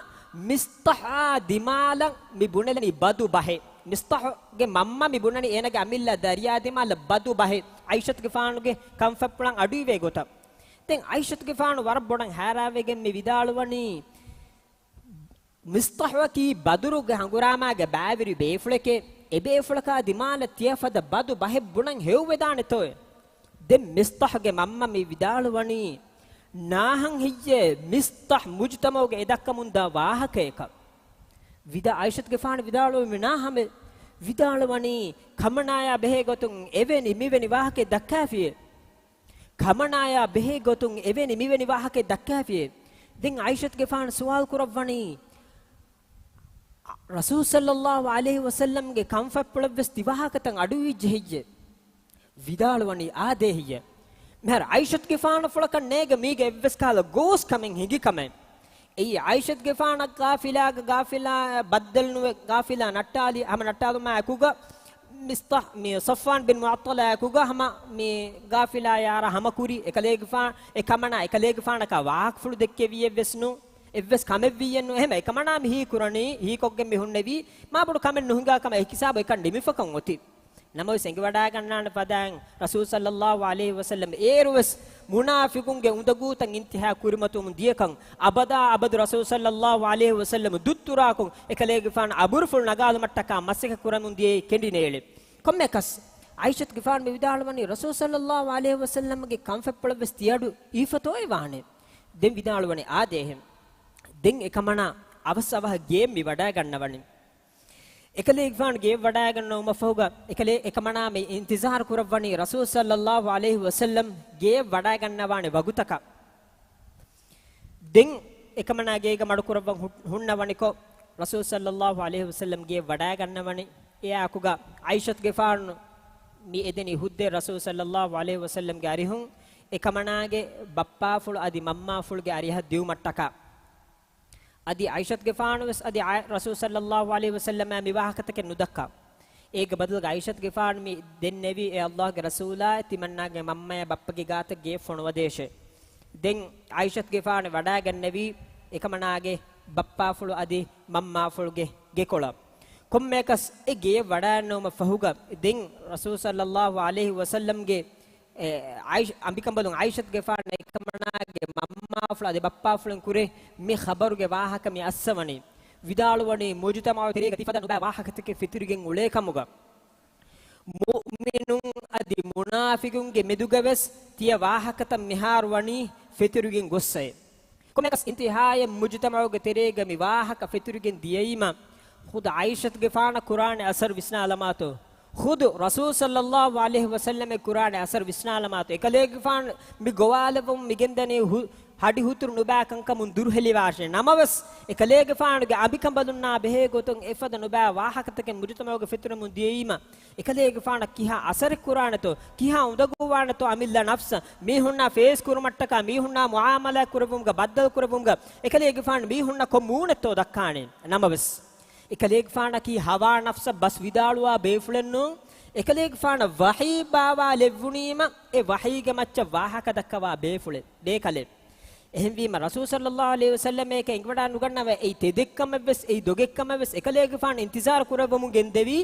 މިސްޠަޙާ ދިމާލަށް މި ބުނެލަނީ ބަދު ބަހެއް. މިސްޠަޙުގެ މަންމަ މި ބުނަނީ އޭނަގެ އަމިއްލަ ދަރިޔާ ދިމާލަށް ބަދު ބަހެއް، އައިޝަތުގެފާނުގެ ކަންފަތްޕުޅަށް އަޑުއިވޭ ގޮތަށް. ދެން އައިޝަތުގެފާނު ވަރަށް ބޮޑަށް ހައިރާންވެގެން މި ވިދާޅުވަނީ، މިސްޠަޙުއަކީ ބަދުރުގެ ހަނގުރާމާގެ ބައިވެރި ބޭފުޅެކޭ، އެ ބޭފުޅަކާ ދިމާލަށް ތިޔަ ފަދަ ބަދު ބަހެއް ބުނަން ހެޔޮވެދާނެތޯއޭ؟ ދެން މިސްޠަޙުގެ މަންމަ މި ވިދާޅުވަނީ، ނާހަން ހެއްޔޭ މިސްޠަޙް މުޖުތަމަޢުގަ އެ ދައްކަމުންދާ ވާހަކަޔަކަށް؟ ވިދާ، އައިޝަތުގެފާނު ވިދާޅުވީ ނާހަމެ، ވިދާޅުވަނީ، ކަމަނާޔާ ބެހޭ ގޮތުން އެވެނި މިވެނި ވާހަކައެއް ދައްކާފިއޭ. ކަމަނާޔާ ބެހޭ ގޮތުން އެވެނި މިވެނި ވާހަކައެއް ދައްކާފިއޭ. ދެން އައިޝަތުގެފާނު ސުވާލު ކުރައްވަނީ، ރަސޫލު ޞައްލައްލާހު ޢަލައިހި ވަސައްލަމްގެ ކަންފަތްޕުޅަށްވެސް ތިވާހަކަތައް އަޑުއިވިއްޖެ ހެއްޔޭ؟ ވިދާޅުވަނީ އާދޭ ހެއްޔޭ؟ މިހާރު އައިޝަތުގެފާނުފުޅަކަށް ނޭގެ މީގެ އެއްވެސް ކަހަލަ ގޯސް ކަމެއް ހިނގި ކަމެއް. އެއީ އައިޝަތުގެފާނަށް ގާފިލާގަ ގާފިލާ ބައްދަލުނުވެ ގާފިލާ ނައްޓާލި ހަމަ ނައްޓާލުމާ އެކުގަ މިސްޠަޙް މި ޞަފްވާން ބިން މުޢައްޠަލާ އެކުގަ ހަމަ މި ގާފިލާޔާރާ ހަމަކުރި އެކަލޭގެފާ، އެ ކަމަނާ އެކަލޭގެފާނަކާ ވާހަކަފުޅު ދެއްކެވިއެއްވެސް ނޫ. އެއްވެސް ކަމެއްވިއެއްނު. އެހެމަ އެކަމަނާ މި ހީކުރަނީ، ހީކޮށްގެން މި ހުންނެވީ، މާބޮޑު ކަމެއް ނުހިނގާ ކަމަށް އެ ހިސާބު އެކަން ނިމިފަކަން އޮތީ. ނަމަވެސް އެނގިވަޑާގަންނާނެ ފަދައިން ރަސޫލު ޞައްލައްލާހު ޢަލައިހި ވަސައްލަމް އޭރުވެސް މުނާފިގުންގެ އުނދަގޫތައް އިންތިހާ ކުރިމަތިވަމުން ދިޔަކަން، އަބަދާ އަބަދު ރަސޫލު ޞައްލައްލާހު ޢަލައިހި ވަސައްލަމް ދުއްތުރާކޮށް، އެކަލޭގެފާނު އަބުރުފުޅު ނަގާލުމަށްޓަކާ މަސައްކަތް ކުރަމުން ދިޔައީ ކެނޑިނޭޅި. ކޮންމެއަކަސް އައިޝަތުގެފާނު މި ވިދާޅުވަނީ، ރަސޫލު ޞައްލައްލާހު ޢަލައިހި ވަސައްލަމްގެ ކަންފަތްޕުޅަށްވެސް ތިއަޑު އީފަތޯއޭ ވާނެ. ދެން ވިދާޅުވަނީ އާދޭހެން. ދެން އެކަމަނާ އަވަސް އަވަހަށް ގޭ މި ވަޑާގަންނަވަނީ. އެކަލޭގެފާނު ގޭ ވަޑާގަންނަވުމަށްފަހުގަ، އެކަލޭ އެކަމަނާ މި އިންތިޒާރު ކުރައްވަނީ ރަސޫލު ޞައްލައްލާހު ޢަލައިހި ވަސައްލަމް ގޭ ވަޑާގަންނަވާނެ ވަގުތަކަށް. ދެން އެކަމަނާ ގޭގަ މަޑުކުރައްވަން ހު-، ހުންނަވަނިކޮށް، ރަސޫލު ޞައްލައްލާހު ޢަލައިހި ވަސައްލަމް ގޭ ވަޑާގަންނަވަނީ. އެއާއެކުގަ ޢާއިޝަތުގެފާނު މި އެދެނީ ހުއްދަ ރަސޫލު ޞައްލައްލާހު ޢަލައިހި ވަސައްލަމްގެ އަރިހުން އެކަމަނާގެ ބައްޕާފުޅު އަދި މަންމާފުޅުގެ އަރިހަށް ދިއުމަށްޓަކާ. އަދި ޢާއިޝަތުގެފާނުވެސް އަދި ޢާ-، ރަސޫލު ޞައްލައްލާހު ޢަލައިހި ވަސައްލަމާ މި ވާހަކަތަކެއް ނުދައްކާ. އޭގެ ބަދަލުގަ ޢާއިޝަތުގެފާނު މި ދެންނެވީ، އޭ ﷲގެ ރަސޫލާ، ތިމަންނާގެ މަންމަޔާ ބައްޕަގެ ގާތަށް ގޭ ފޮނުވަދޭށޭ. ދެން ޢާއިޝަތުގެފާނު ވަޑާގަންނެވީ އެކަމަނާގެ ބައްޕާފުޅު އަދި މަންމާފުޅުގެ ގެކޮޅަށް. ކޮންމެއަކަސް އެ ގޭ ވަޑާންނެވުމަށް ފަހުގަ ދެން ރަސޫލު ޞައްލައްލާހު ޢަލައިހި ވަސައްލަމްގެ އެ، ޢާއިޝަ-، އަނބިކަނބަލުން ޢާއިޝަތުގެފާނަށް އެކަމަނާގެ މަންމާފުޅު އަދި ބައްޕާފުޅުން ކުރެ މި ޚަބަރުގެ ވާހަކަ މި އައްސަވަނީ. ވިދާޅުވަނީ، މުޖުތަމަޢު ތެރޭގަ ތިފަދަ ނުބައި ވާހަކަތަކެއް ފެތުރިގެން އުޅޭ ކަމުގަ، މުއުމިނުން އަދި މުނާފިގުންގެ މެދުގަވެސް ތިޔަ ވާހަކަތައް މިހާރު ވަނީ ފެތުރިގެން ގޮއްސައޭ. ކޮންމެއަކަސް އިންތިހާޔަށް މުޖުތަމަޢުގެ ތެރޭގަ މި ވާހަކަ ފެތުރިގެން ދިޔައީމަ، ޚުދު ޢާއިޝަތުގެފާނަށް ކުރާނެ އަސަރު ވިސްނާލަމާތޯ؟ ޚުދު ރަސޫލު ޞައްލައްލާހު ޢަލައިހި ވަސައްލަމަށް ކުރާނެ އަސަރު ވިސްނާލަމާތޯ؟ އެކަލޭގެފާނު މި ގޮވާލެއްވުމުން މިގެންދަނީ ހު-، ހަޑި ހުތުރު ނުބައިކަންކަމުން ދުރުހެލިވާށޭ. ނަމަވެސް، އެކަލޭގެފާނުގެ އަނބިކަނބަލުންނާ ބެހޭ ގޮތުން އެފަދަ ނުބައި ވާހަކަތަކެއް މުޖުތަމަޢުގަ ފެތުރެމުން ދިޔައީމަ، އެކަލޭގެފާނަށް ކިހާ އަސަރެއް ކުރާނެތޯ، ކިހާ އުނދަގޫވާނެތޯ އަމިއްލަ ނަފްސަށް، މީހުންނާ ފޭސް ކުރުމަށްޓަކާ، މީހުންނާ މުޢާމަލާތް ކުރެއްވުމުގަ، ބައްދަލު ކުރެއްވުމުގަ، އެކަލޭގެފާނު މީހުންނަށް ކޮށް މޫނެއްތޯ ދައްކާނެ؟ ނަމަވެސް، އެކަލޭގެފާނަކީ ހަވާ ނަފްސަށް ބަސް ވިދާޅުވާ ބޭފުޅެއްނޫން. އެކަލޭގެފާނަށް ވަޙީ ބާވާލެއްވުނީމަ، އެ ވަޙީގެ މައްޗަށް ވާހަކަ ދައްކަވާ ބޭފުޅެއް، ބޭކަލެއް. އެހެންވީމަ، ރަސޫލު ޞައްލައްލާހު ޢަލައިހި ވަސައްލަމަކަށް އެނގިވަޑާ ނުގަންނަވަ އެއީ ތެދެއްކަމެއްވެސް، އެއީ ދޮގެއްކަމެއްވެސް، އެކަލޭގެފާނު އިންތިޒާރު ކުރެއްވަމުން ގެންދެވީ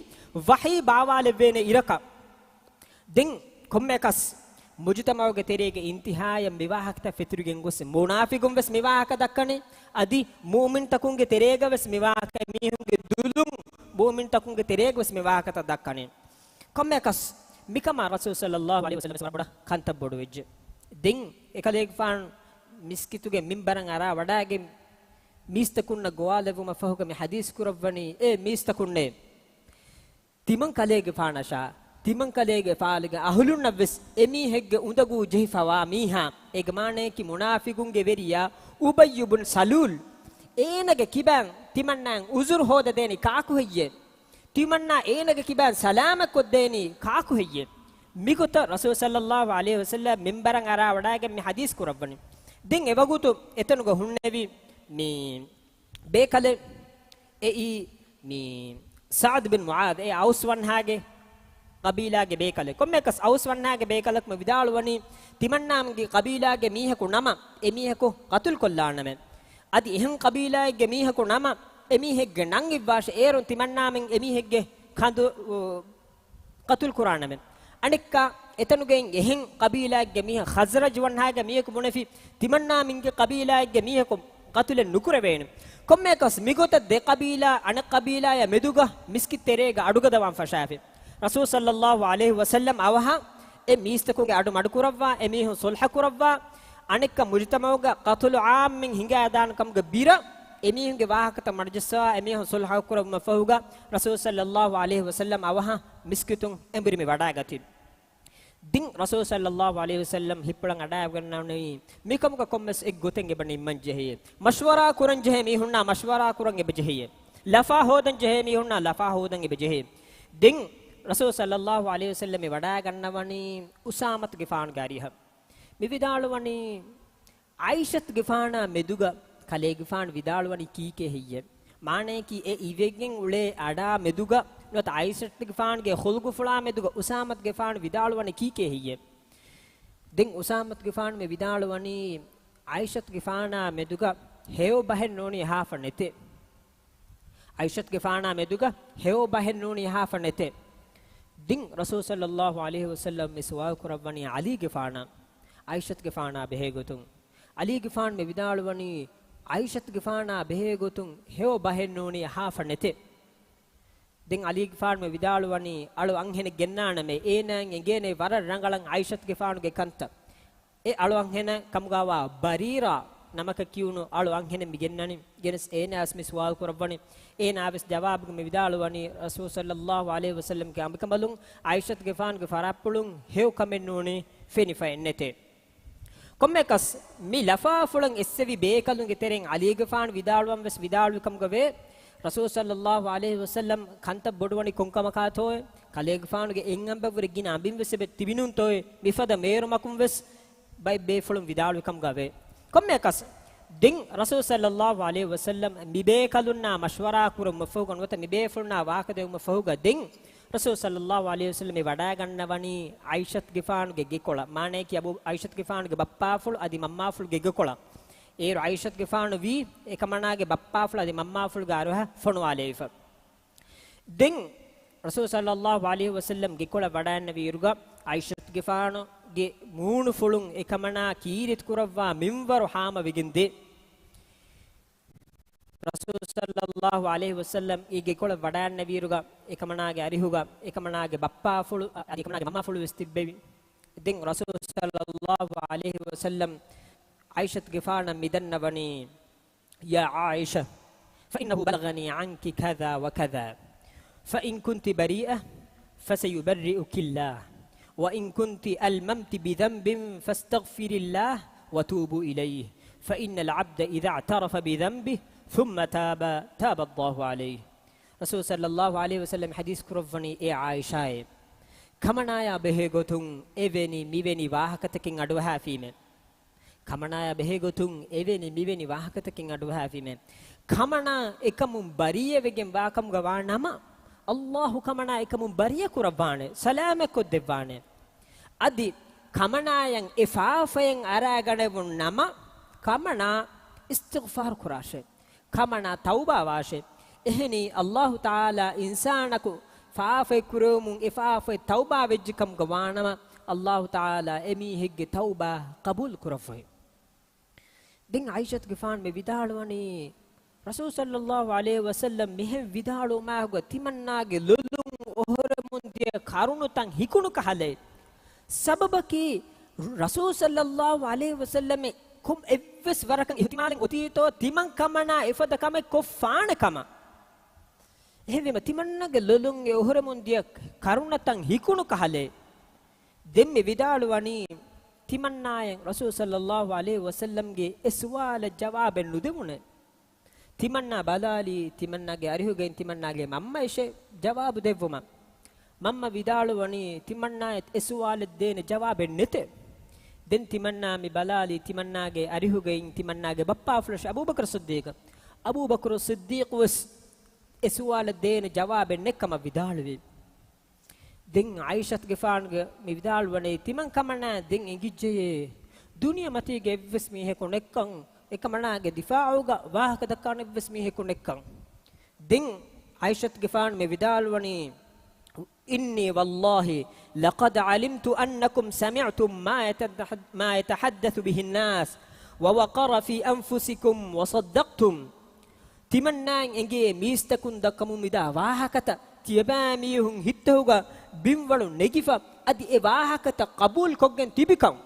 ވަޙީ ބާވާލެއްވޭނެ އިރަކަށް. ދެން ކޮންމެއަކަސް މުޖުތަމަޢުގެ ތެރޭގެ އިންތިހާޔަށް މިވާހަކަތައް ފެތުރިގެން ގޮސް، މުނާފިގުން ވެސް މިވާހަކަ ދައްކަނީ، އަދި މުއުމިންތަކުންގެ ތެރޭގަ ވެސް މިވާހަކަ، މީހުންގެ ދުލުން މުއުމިންތަކުންގެ ތެރޭގަ ވެސް މިވާހަކަތައް ދައްކަނީ. ކޮންމެއަކަސް މިކަމާ ރަސޫލު ޞައްލައްލާހު ޢަލައިހި ވަސައްލަމަ ވެސް ވަރަށް ބޮޑަށް ކަންތައް ބޮޑުވެއްޖެ. ދެން އެކަލޭގެފާނު މިސްކިތުގެ މިންބަރަށް އަރާ ވަޑާގެން މީސްތަކުންނަށް ގޮވާލެއްވުމަށް ފަހުގަ މި ޙަދީޘް ކުރައްވަނީ، އޭ މީސްތަކުންނޭ! ތިމަން ކަލޭގެފާނަށާ، ތިމަން ކަލޭގެފާނުގެ އަހުލުންނަށްވެސް އެމީހެއްގެ އުނދަގޫ ޖެހިފަވާ މީހާ، އޭގެ މާނަޔަކީ މުނާފިގުންގެ ވެރިޔާ އުބައްޔު ބުން ސަލޫލް، އޭނަގެ ކިބައިން ތިމަންނާއަށް އުޒުރު ހޯދަދޭނީ ކާކު ހެއްޔޭ؟ ތިމަންނާ އޭނަގެ ކިބައިން ސަލާމަތް ކޮށްދޭނީ ކާކު ހެއްޔޭ؟ މިގޮތަށް ރަސޫލު ޞައްލައްލާހު ޢަލައިހި ވަސައްލަމް މިންބަރަށް އަރާވަޑައިގެން މި ޙަދީޘް ކުރައްވަނީ. ދެން އެވަގުތު އެތަނުގަ ހުންނެވި މި ބޭކަލެއް، އެއީ މި ސަޢްދު ބިން މުޢާޛް، އެ އައުސް ވަންހާގެ ޤަބީލާގެ ބޭކަލެއް. ކޮންމެއަކަސް އައުސް ވަންހާގެ ބޭކަލަކު މި ވިދާޅުވަނީ، ތިމަންނާމެންގެ ޤަބީލާގެ މީހަކު ނަމަ، އެ މީހަކު ޤަތުލު ކޮށްލާނަމޭ. އަދި އެހެން ޤަބީލާއެއްގެ މީހަކު ނަމަ، އެ މީހެއްގެ ނަން އިއްވާށޭ، އޭރުން ތިމަންނާމެން އެ މީހެއްގެ ކަނދު، އު، ޤަތުލު ކުރާނަމޭ. އަނެއްކާ، އެތަނުގައި އެހެން ޤަބީލާއެއްގެ މީހަކު، ޚަޒްރަޖު ވަންހާގެ މީހަކު ބުނެފި، ތިމަންނާމެންގެ ޤަބީލާއެއްގެ މީހަކު ޤަތުލެއް ނުކުރެވޭނެ. ކޮންމެއަކަސް މިގޮތަށް ދެ ޤަބީލާ އަނެއް ޤަބީލާޔާ މެދުގަ މިސްކިތް ތެރޭގަ އަޑުގަދަވާން ފަށާފި. ރަސޫލު ޞައްލައްލާހު ޢަލައިހި ވަސައްލަމް އަވަހަށް އެ މީސްތަކުންގެ އަޑު މަޑުކުރައްވާ، އެމީހުން ޞުލްޙަ ކުރައްވާ، އަނެއްކާ މުޖުތަމަޢުގަ ޤަތުލު ޢާއްމިން ހިނގައިދާނެ ކަމުގަ ބިރަށް އެމީހުންގެ ވާހަކަތައް މަޑުޖައްސަވާ، އެމީހުން ޞުލްޙަ ކުރެއްވުމަށް ފަހުގަ ރަސޫލު ޞައްލައްލާހު ޢަލައިހި ވަސައްލަމް އަވަހަށް މިސްކިތުން އެނބުރި މި ވަޑައިގަތީ. ދެން ރަސޫލު ޞައްލައްލާހު ޢަލައިހި ވަސައްލަމް ހިތްޕުޅަށް އަޑައިގަންނަވަނީ، މިކަމުގަ ކޮންމެސް އެއްގޮތެއް އެބަ ނިންމަން ޖެހޭ. މަޝްވަރާ ކުރަން ޖެހޭ މީހުންނާ މަޝްވަރާ ކުރަން އެބަ ޖެހޭ. ލަފާ ހޯދަން ޖެހޭ މީހުންނާ ލަފާ ހޯދަން އެބަ ޖެހޭ. ދެން ރަސޫލު ޞައްލައްލާހު ޢަލައިހި ވަސައްލަމް މި ވަޑައިގަންނަވަނީ އުސާމަތުގެފާނުގެ އަރިހަށް. މި ވިދާޅުވަނީ، ޢާއިޝަތުގެފާނާ މެދުގަ ކަލޭގެފާނު ވިދާޅުވަނީ ކީކޭ ހެއްޔޭ؟ މާނަޔަކީ އެ އިވެގެން އުޅޭ އަޑާ މެދުގަ ނުވަތަ ޢާއިޝަތުގެފާނުގެ ޚުލްޤުފުޅާ މެދުގަ އުސާމަތުގެފާނު ވިދާޅުވަނީ ކީކޭ ހެއްޔޭ؟ ދެން އުސާމަތުގެފާނު މި ވިދާޅުވަނީ، ޢާއިޝަތުގެފާނާ މެދުގަ ހެޔޮ ބަހެއް ނޫނީ އަހާފަ ނެތޭ. ޢާއިޝަތުގެފާނާ މެދުގަ ހެޔޮ ބަހެއް ނޫނީ އަހާފަ ނެތޭ. ދެން ރަސޫލު ޞައްލައްލާހު ޢަލައިހި ވަސައްލަމް މި ސުވާލު ކުރައްވަނީ ޢަލީގެފާނާ، ޢާއިޝަތުގެފާނާ ބެހޭގޮތުން. ޢަލީގެފާނު މި ވިދާޅުވަނީ، ޢާއިޝަތުގެފާނާ ބެހޭގޮތުން ހެޔޮ ބަހެއް ނޫނީ އަހާފަ ނެތޭ. ދެން ޢަލީގެފާނު މި ވިދާޅުވަނީ، އަޅު އަންހެނެއް ގެންނާނަމޭ، އޭނާއަށް އެނގޭނޭ ވަރަށް ރަނގަޅަށް ޢާއިޝަތުގެފާނުގެ ކަންތައް. އެ އަޅު އަންހެނަށް ކަމުގައިވާ ބަރީރާ ނަމަކަށް ކިޔުނު އަޅު އަންހެނެއް މި ގެންނަނީ. ގެނެސް އޭނާވެސް މި ސުވާލު ކުރައްވަނީ. އޭނާވެސް ޖަވާބުގަ މި ވިދާޅުވަނީ، ރަސޫލު ޞައްލައްލާހު ޢަލައިހި ވަސައްލަމްގެ އަނބިކަނބަލުން ޢާއިޝަތުގެފާނުގެ ފަރާތްޕުޅުން ހެޔޮ ކަމެއް ނޫނީ ފެނިފައެއް ނެތޭ. ކޮންމެއަކަސް މި ލަފާފުޅަށް އެއްސެވި ބޭކަލުންގެ ތެރެއިން ޢަލީގެފާނު ވިދާޅުވަން ވެސް ވިދާޅުވި ކަމުގަވޭ، ރަސޫލު ޞައްލައްލާހު ޢަލައިހި ވަސައްލަމް ކަންތައް ބޮޑުވަނީ ކޮންކަމަކާތޯއޭ؟ ކަލޭގެފާނުގެ އެއް އަނބަށްވުރެ ގިނަ އަނބިން ވެސް އެބަ ތިބިނޫންތޯއޭ؟ މިފަދަ މޭރުމަކުން ވެސް ބައެއް ބޭފުޅުން ވިދާޅުވި ކަމުގަވޭ. ކޮންމެއަކަސް ދެން ރަސޫލު ޞައްލައްލާހު ޢަލައިހި ވަސައްލަމް މިބޭކަލުންނާ މަޝްވަރާ ކުރުމަށް ފަހުގަ ނުވަތަ މިބޭފުޅުންނާ ވާހަކަދެއްވުމަށް ފަހުގަ ދެން ރަސޫލު ޞައްލައްލާހު ޢަލައިހި ވަސައްލަމް މި ވަޑައިގަންނަވަނީ ޢާއިޝަތުގެފާނުގެ ގެކޮޅަށް. މާނަޔަކީ އަބޫ ޢާއިޝަތުގެފާނުގެ ބައްޕާފުޅު އަދި މަންމާފުޅުގެ ގެކޮޅަށް. އޭރު ޢާއިޝަތުގެފާނު ވީ އެކަމަނާގެ ބައްޕާފުޅު އަދި މަންމާފުޅުގެ އަރިހަށް ފޮނުވާލައިފަ. ދެން ރަސޫލު ޞައްލައްލާހު ޢަލައިހި ވަސައްލަމް ގެކޮޅަށް ވަޑައިންނެވިއިރުގަ ޢާއިޝަތުގެފާނުގެ މޫނުފުޅުން އެކަމަނާ ކީރިތި ކުރައްވާ މިންވަރު ހާމަވެގެން ދޭ. ރަސޫލު ޞައްލައްލާހު ޢަލައިހި ވަސައްލަމް އެ ގެކޮޅަށް ވަޑައިންނެވިއިރުގަ އެކަމަނާގެ އަރިހުގަ އެކަމަނާގެ ބައްޕާފުޅު އަދި އެކަމަނާގެ މަންމާފުޅު ވެސް ތިއްބެވި. ދެން ރަސޫލު ޞައްލައްލާހު ޢަލައިހި ވަސައްލަމް ޢާއިޝަތުގެފާނަށް މި ދަންނަވަނީ، يا عائشة، فإنه بلغني عنك كذا وكذا، فإن كنت بريئة فسيبرئك الله، وإن كنت ألممت بذنب فاستغفري الله وتوبي إليه، فإن العبد إذا اعترف بذنبه ثم تاب تاب الله عليه. ރަސޫލު ޞައްލައްލާހު ޢަލައިހި ވަސައްލަމް ޙަދީޘް ކުރައްވަނީ، އޭ ޢާއިޝާއޭ، ކަމަނާޔާ ބެހޭގޮތުން އެވެނި މިވެނި ވާހަކަތަކެއް އަޑުއަހާފީމޭ. ކަމަނާޔާ ބެހޭގޮތުން އެވެނި މިވެނި ވާހަކަތަކެއް އަޑުއަހާފީމޭ. ކަމަނާ އެކަމުން ބަރީއަވެގެން ވާކަމުގަ ވާނަމަ، ﷲ ކަމަނާ އެކަމުން ބަރީއަ ކުރައްވާނެ، ސަލާމަތްކޮށްދެއްވާނެ. އަދި ކަމަނާޔަށް އެ ފާފައިން އަރާގަނެވުނު ނަމަ، ކަމަނާ އިސްތިޣްފާރު ކުރާށޭ. ކަމަނާ ތައުބާވާށޭ. އެހެނީ، ﷲ ތަޢާލާ އިންސާނަކު ފާފައެއް ކުރެވުމުން އެ ފާފައެއް ތައުބާ ވެއްޖެ ކަމުގަ ވާނަމަ، ﷲ ތަޢާލާ އެމީހެއްގެ ތައުބާ ޤަބޫލު ކުރައްވައި. ދެން ޢާއިޝަތުގެފާނު މި ވިދާޅުވަނީ، ރަސޫލު ޞައްލައްލާހު ޢަލައިހި ވަސައްލަމް މިހެން ވިދާޅުވުމާއެކުގަ ތިމަންނާގެ ލޮލުން އޮހޮރެމުން ދިޔަ ކަރުނުތައް ހިކުނު ކަހަލައި. ސަބަބަކީ، ރަސޫލު ޞައްލައްލާހު ޢަލައިހި ވަސައްލަމް ކޮން އެއްވެސް ވަރަކަށް އިހުތިމާލެއް އޮތީތޯ ތިމަން ކަމަނާ އެފަދަ ކަމެއް ކޮށްފާނެ ކަމަށް. އެހެންވީމަ، ތިމަންނަގެ ލޮލުން އެ އޮހޮރެމުން ދިޔަ ކަރުނަތައް ހިކުނު ކަހަލަ. ދެން މި ވިދާޅުވަނީ، ތިމަންނާއަށް ރަސޫލު ޞައްލައްލާހު ޢަލައިހި ވަސައްލަމްގެ އެ ސުވާލަށް ޖަވާބެއް ނުދެވުނޭ. ތިމަންނާ ބަލާލީ، ތިމަންނާގެ އަރިހުގައި ތިމަންނާގެ މަންމައަށޭ ޖަވާބު ދެއްވުމަށް. މަންމަ ވިދާޅުވަނީ، ތިމަންނާއަށް އެ ސުވާލަށް ދޭނެ ޖަވާބެއް ނެތޭ. ދެން ތިމަންނާ މި ބަލާލީ، ތިމަންނާގެ އަރިހުގައި ތިމަންނާގެ ބައްޕާފުޅަށް އަބޫބަކުރު ޞިއްދީޤު. އަބޫބަކުރު ޞިއްދީޤު ވެސް އެ ސުވާލަށް ދޭނެ ޖަވާބެއް ނެތްކަމަށް ވިދާޅުވި. ދެން ޢާއިޝަތުގެފާނުގެ މި ވިދާޅުވަނީ، ތިމަން ކަމަނާ ދެން އެނގިއްޖެޔޭ، ދުނިޔެމަތީގެ އެއްވެސް މީހަކު ނެއްކަން، އެކަމަނާގެ ދިފާޢުގަ ވާހަކަ ދައްކާނެ އެއްވެސް މީހަކު ނެއްކަން. ދެން ޢާއިޝަތުގެފާނު މި ވިދާޅުވަނީ، إني والله لقد علمت أنكم سمعتم ما يتحد-، ما يتحدث به الناس ووقر في أنفسكم وصدقتم. ތިމަންނާއަށް އެނގޭ މީސްތަކުން ދައްކަމުން މިދާ ވާހަކަތައް ތިޔަބައިމީހުން ހިތްތަކުގަ ބިންވަޅު ނެގިފަ، އަދި އެ ވާހަކަތައް ޤަބޫލުކޮށްގެން ތިބިކަން.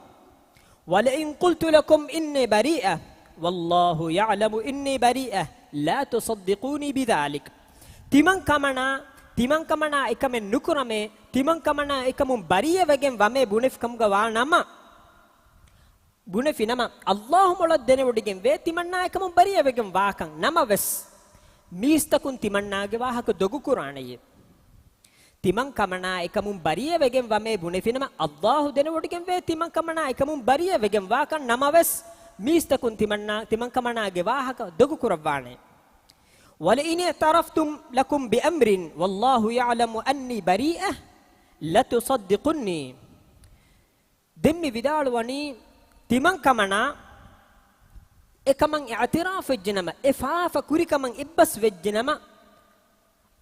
ولئن قلت لكم إني بريئة والله يعلم إني بريئة لا تصدقوني بذلك. ތިމަން ކަމަނާ، ތިމަން ކަމަނާ އެކަމެއް ނުކުރަމޭ، ތިމަން ކަމަނާ އެކަމުން ބަރީއަވެގެން ވަމޭ ބުނެފި ކަމުގަ ވާ ނަމަ، ބުނެފި ނަމަ، އައްލާހު މޮޅަށް ދެނެވޮޑިގެންވޭ ތިމަންނާ އެކަމުން ބަރީއަވެގެން ވާކަން. ނަމަވެސް، މީސްތަކުން ތިމަންނާގެ ވާހަކަ ދޮގުކުރާނެޔޭ. ތިމަން ކަމަނާ އެކަމުން ބަރީއަވެގެން ވަމޭ ބުނެފިނަމަ، އައްލާހު ދެނެވޮޑިގެންވޭ ތިމަން ކަމަނާ އެކަމުން ބަރީއަވެގެން ވާކަން. ނަމަވެސް، މީސްތަކުން ތިމަންނާ، ތިމަން ކަމަނާގެ ވާހަކަ ދޮގުކުރައްވާނެ. ولئن اعترفت لكم بأمر والله يعلم أني بريئة لتصدقني. ދެން މި ވިދާޅުވަނީ، ތިމަން ކަމަނާ އެކަމަށް އިޢުތިރާފު ވެއްޖެނަމަ، އެ ފާފަ ކުރިކަމަށް އެއްބަސް ވެއްޖެނަމަ،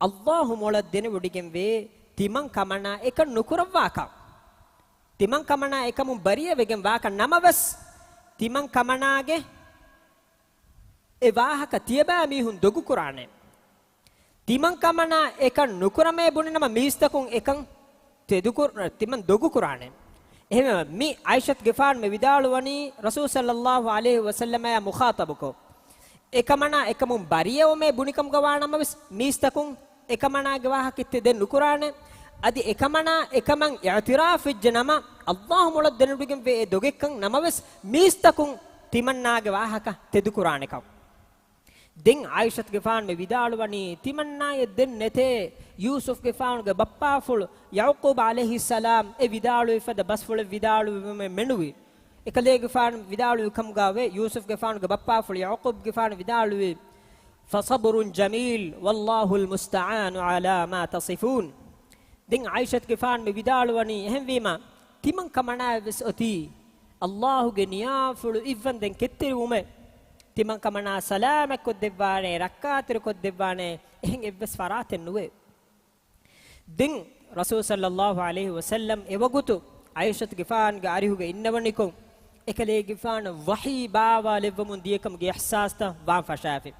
އައްލާހު މޮޅަށް ދެނެވޮޑިގެންވޭ ތިމަން ކަމަނާ އެކަން ނުކުރައްވާކަން. ތިމަން ކަމަނާ އެކަމުން ބަރީއަވެގެން ވާކަން. ނަމަވެސް، ތިމަން ކަމަނާގެ އެ ވާހަކަ ތިޔަބައިމީހުން ދޮގުކުރާނެ. ތިމަން ކަމަނާ އެކަން ނުކުރަމޭ ބުނިނަމަ މީސްތަކުން އެކަން ތެދުކުރ-، ތިމަން ދޮގުކުރާނެ. އެހެންވީމަ މި ޢާއިޝަތުގެފާނު މި ވިދާޅުވަނީ ރަސޫލު ޞައްލައްލާހު ޢަލައިހި ވަސައްލަމައާ މުޚާޠަބުކޮށް، އެކަމަނާ އެކަމުން ބަރީއަވުމޭ ބުނިކަމުގަ ވާނަމަވެސް، މީސްތަކުން އެކަމަނާގެ ވާހަކަ ތެދެއް ނުކުރާނެ. އަދި އެކަމަނާ އެކަމަށް އިޢުތިރާފު ވެއްޖެ ނަމަ، އައްލާހު މޮޅަށް ދެނެވޮޑިގެންވޭ އެ ދޮގެއްކަން. ނަމަވެސް، މީސްތަކުން ތިމަންނާގެ ވާހަކަ ތެދުކުރާނެކަން. ދެން ޢާއިޝަތުގެފާނު މި ވިދާޅުވަނީ، ތިމަންނާއަށް ދެން ނެތޭ ޔޫސުފްގެފާނުގެ ބައްޕާފުޅު ޔަޢުޤޫބް ޢަލައިހިއްސަލާމް އެ ވިދާޅުވި ފަދަ ބަސްފުޅެއް ވިދާޅުވެވުމެއް މެނުވީ. އެކަލޭގެފާނު ވިދާޅުވި ކަމުގައި ޔޫސުފްގެފާނުގެ ބައްޕާފުޅު ޔަޢުޤޫބްގެފާނު ވިދާޅުވީ، فصبر جميل والله المستعان على ما تصفون. ދެން ޢާއިޝަތުގެފާނު މި ވިދާޅުވަނީ، އެހެންވީމަ، ތިމަން ކަމަނާއަށް ވެސް އޮތީ އައްލާހުގެ ނިޔާފުޅު އިއްވަންދެން ކެތްތެރިވުމެއް. ތިމަން ކަމަނާ ސަލާމަތްކޮށްދެއްވާނެ، ރައްކާތެރިކޮށްދެއްވާނެ، އެހެން އެއްވެސް ފަރާތެއް ނުވޭ. ދެން ރަސޫލު ޞައްލައްލާހު ޢަލައިހި ވަސައްލަމް އެވަގުތު ޢާއިޝަތުގެފާނުގެ އަރިހުގަ އިންނަވަނިކޮށް، އެކަލޭގެފާނަށް ވަޙީ ބާވާލެއްވަމުން ދިޔަކަމުގެ އިޙްސާސްތައް ވާން ފަށާފި.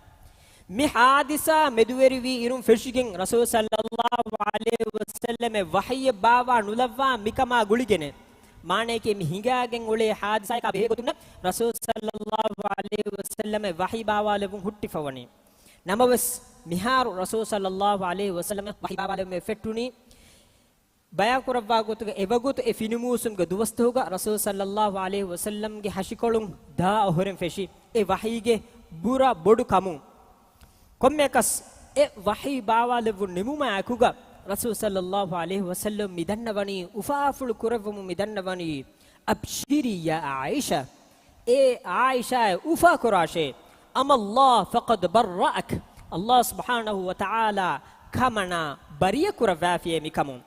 މި ޙާދިސާ މެދުވެރިވީ އިރުން ފެށިގެން ރަސޫލު ޞައްލައްލާހު ޢަލައިހި ވަސައްލަމަށް ވަޙީއެއް ބާވާ ނުލައްވާ މިކަމާ ގުޅިގެނެ. މާނަޔަކީ މި ހިނގާގެން އުޅޭ ޙާދިސާއަކާ ބެހޭ ގޮތުން ރަސޫލު ޞައްލައްލާހު ޢަލައިހި ވަސައްލަމަށް ވަޙީ ބާވާލެވުން ހުއްޓިފަވަނީ. ނަމަވެސް، މިހާރު ރަސޫލު ޞައްލައްލާހު ޢަލައިހި ވަސައްލަމަށް ވަޙީ ބާވާލެވުމެއް ފެއްޓުނީ، ބަޔާންކުރައްވާ ގޮތުގަ އެވަގުތު އެ ފިނިމޫސުމުގެ ދުވަސްތަހުގަ ރަސޫލު ޞައްލައްލާހު ޢަލައިހި ވަސައްލަމްގެ ހަށިކޮޅުން ދާ އޮހޮރެން ފެށި އެ ވަޙީގެ ބުރަ ބޮޑު ކަމުން. ކޮންމެއަކަސް އެ ވަޙީ ބާވާލެއްވުން ނިމުމާއެކުގަ ރަސޫލު ޞައްލައްލާހު ޢަލައިހި ވަސައްލަމް މި ދަންނަވަނީ، އުފާފުޅު ކުރެއްވުމުން މި ދަންނަވަނީ، أبشري يا عائشة، އޭ ޢާއިޝާއޭ އުފާކުރާށޭ، أما الله فقد برأك، އައްލާހު ސުބްޙާނަހު ވަތަޢާލާ ކަމަނާ ބަރީއަ ކުރައްވާފިޔޭ މިކަމުން.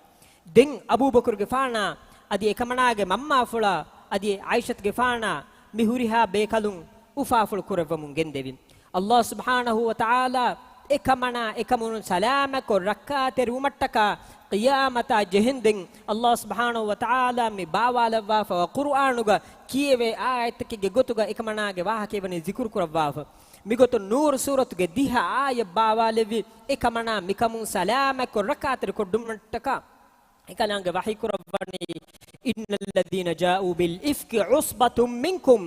ދެން އަބޫބަކުރުގެފާނާ އަދި އެކަމަނާގެ މަންމާފުޅާ އަދި ޢާއިޝަތުގެފާނާ މި ހުރިހާ ބޭކަލުން އުފާފުޅު ކުރެއްވަމުން ގެންދެވި. އައްލާހު ސުބްޙާނަހު ވަތަޢާލާ އެކަމަނާ އެކަމުން ސަލާމަތްކޮށް ރައްކާތެރިވުމަށްޓަކާ ޤިޔާމަތާ ޖެހެންދެން އައްލާހު ސުބްޙާނަހު ވަތަޢާލާ މި ބާވާލައްވާފަވާ ޤުރުއާނުގަ ކިޔެވޭ އާޔަތްތަކެއްގެ ގޮތުގަ އެކަމަނާގެ ވާހަކަ އެވަނީ ޒިކުރު ކުރައްވާފަ. މިގޮތުން ނޫރު ސޫރަތުގެ ދިހަ އާޔަތް ބާވާލެއްވި އެކަމަނާ މިކަމުން ސަލާމަތްކޮށް ރައްކާތެރި ކޮށްދުމަށްޓަކާ. އެކަލާނގެ ވަޙީ ކުރައްވަނީ، إن الذين جاءوا بالإفك عصبة منكم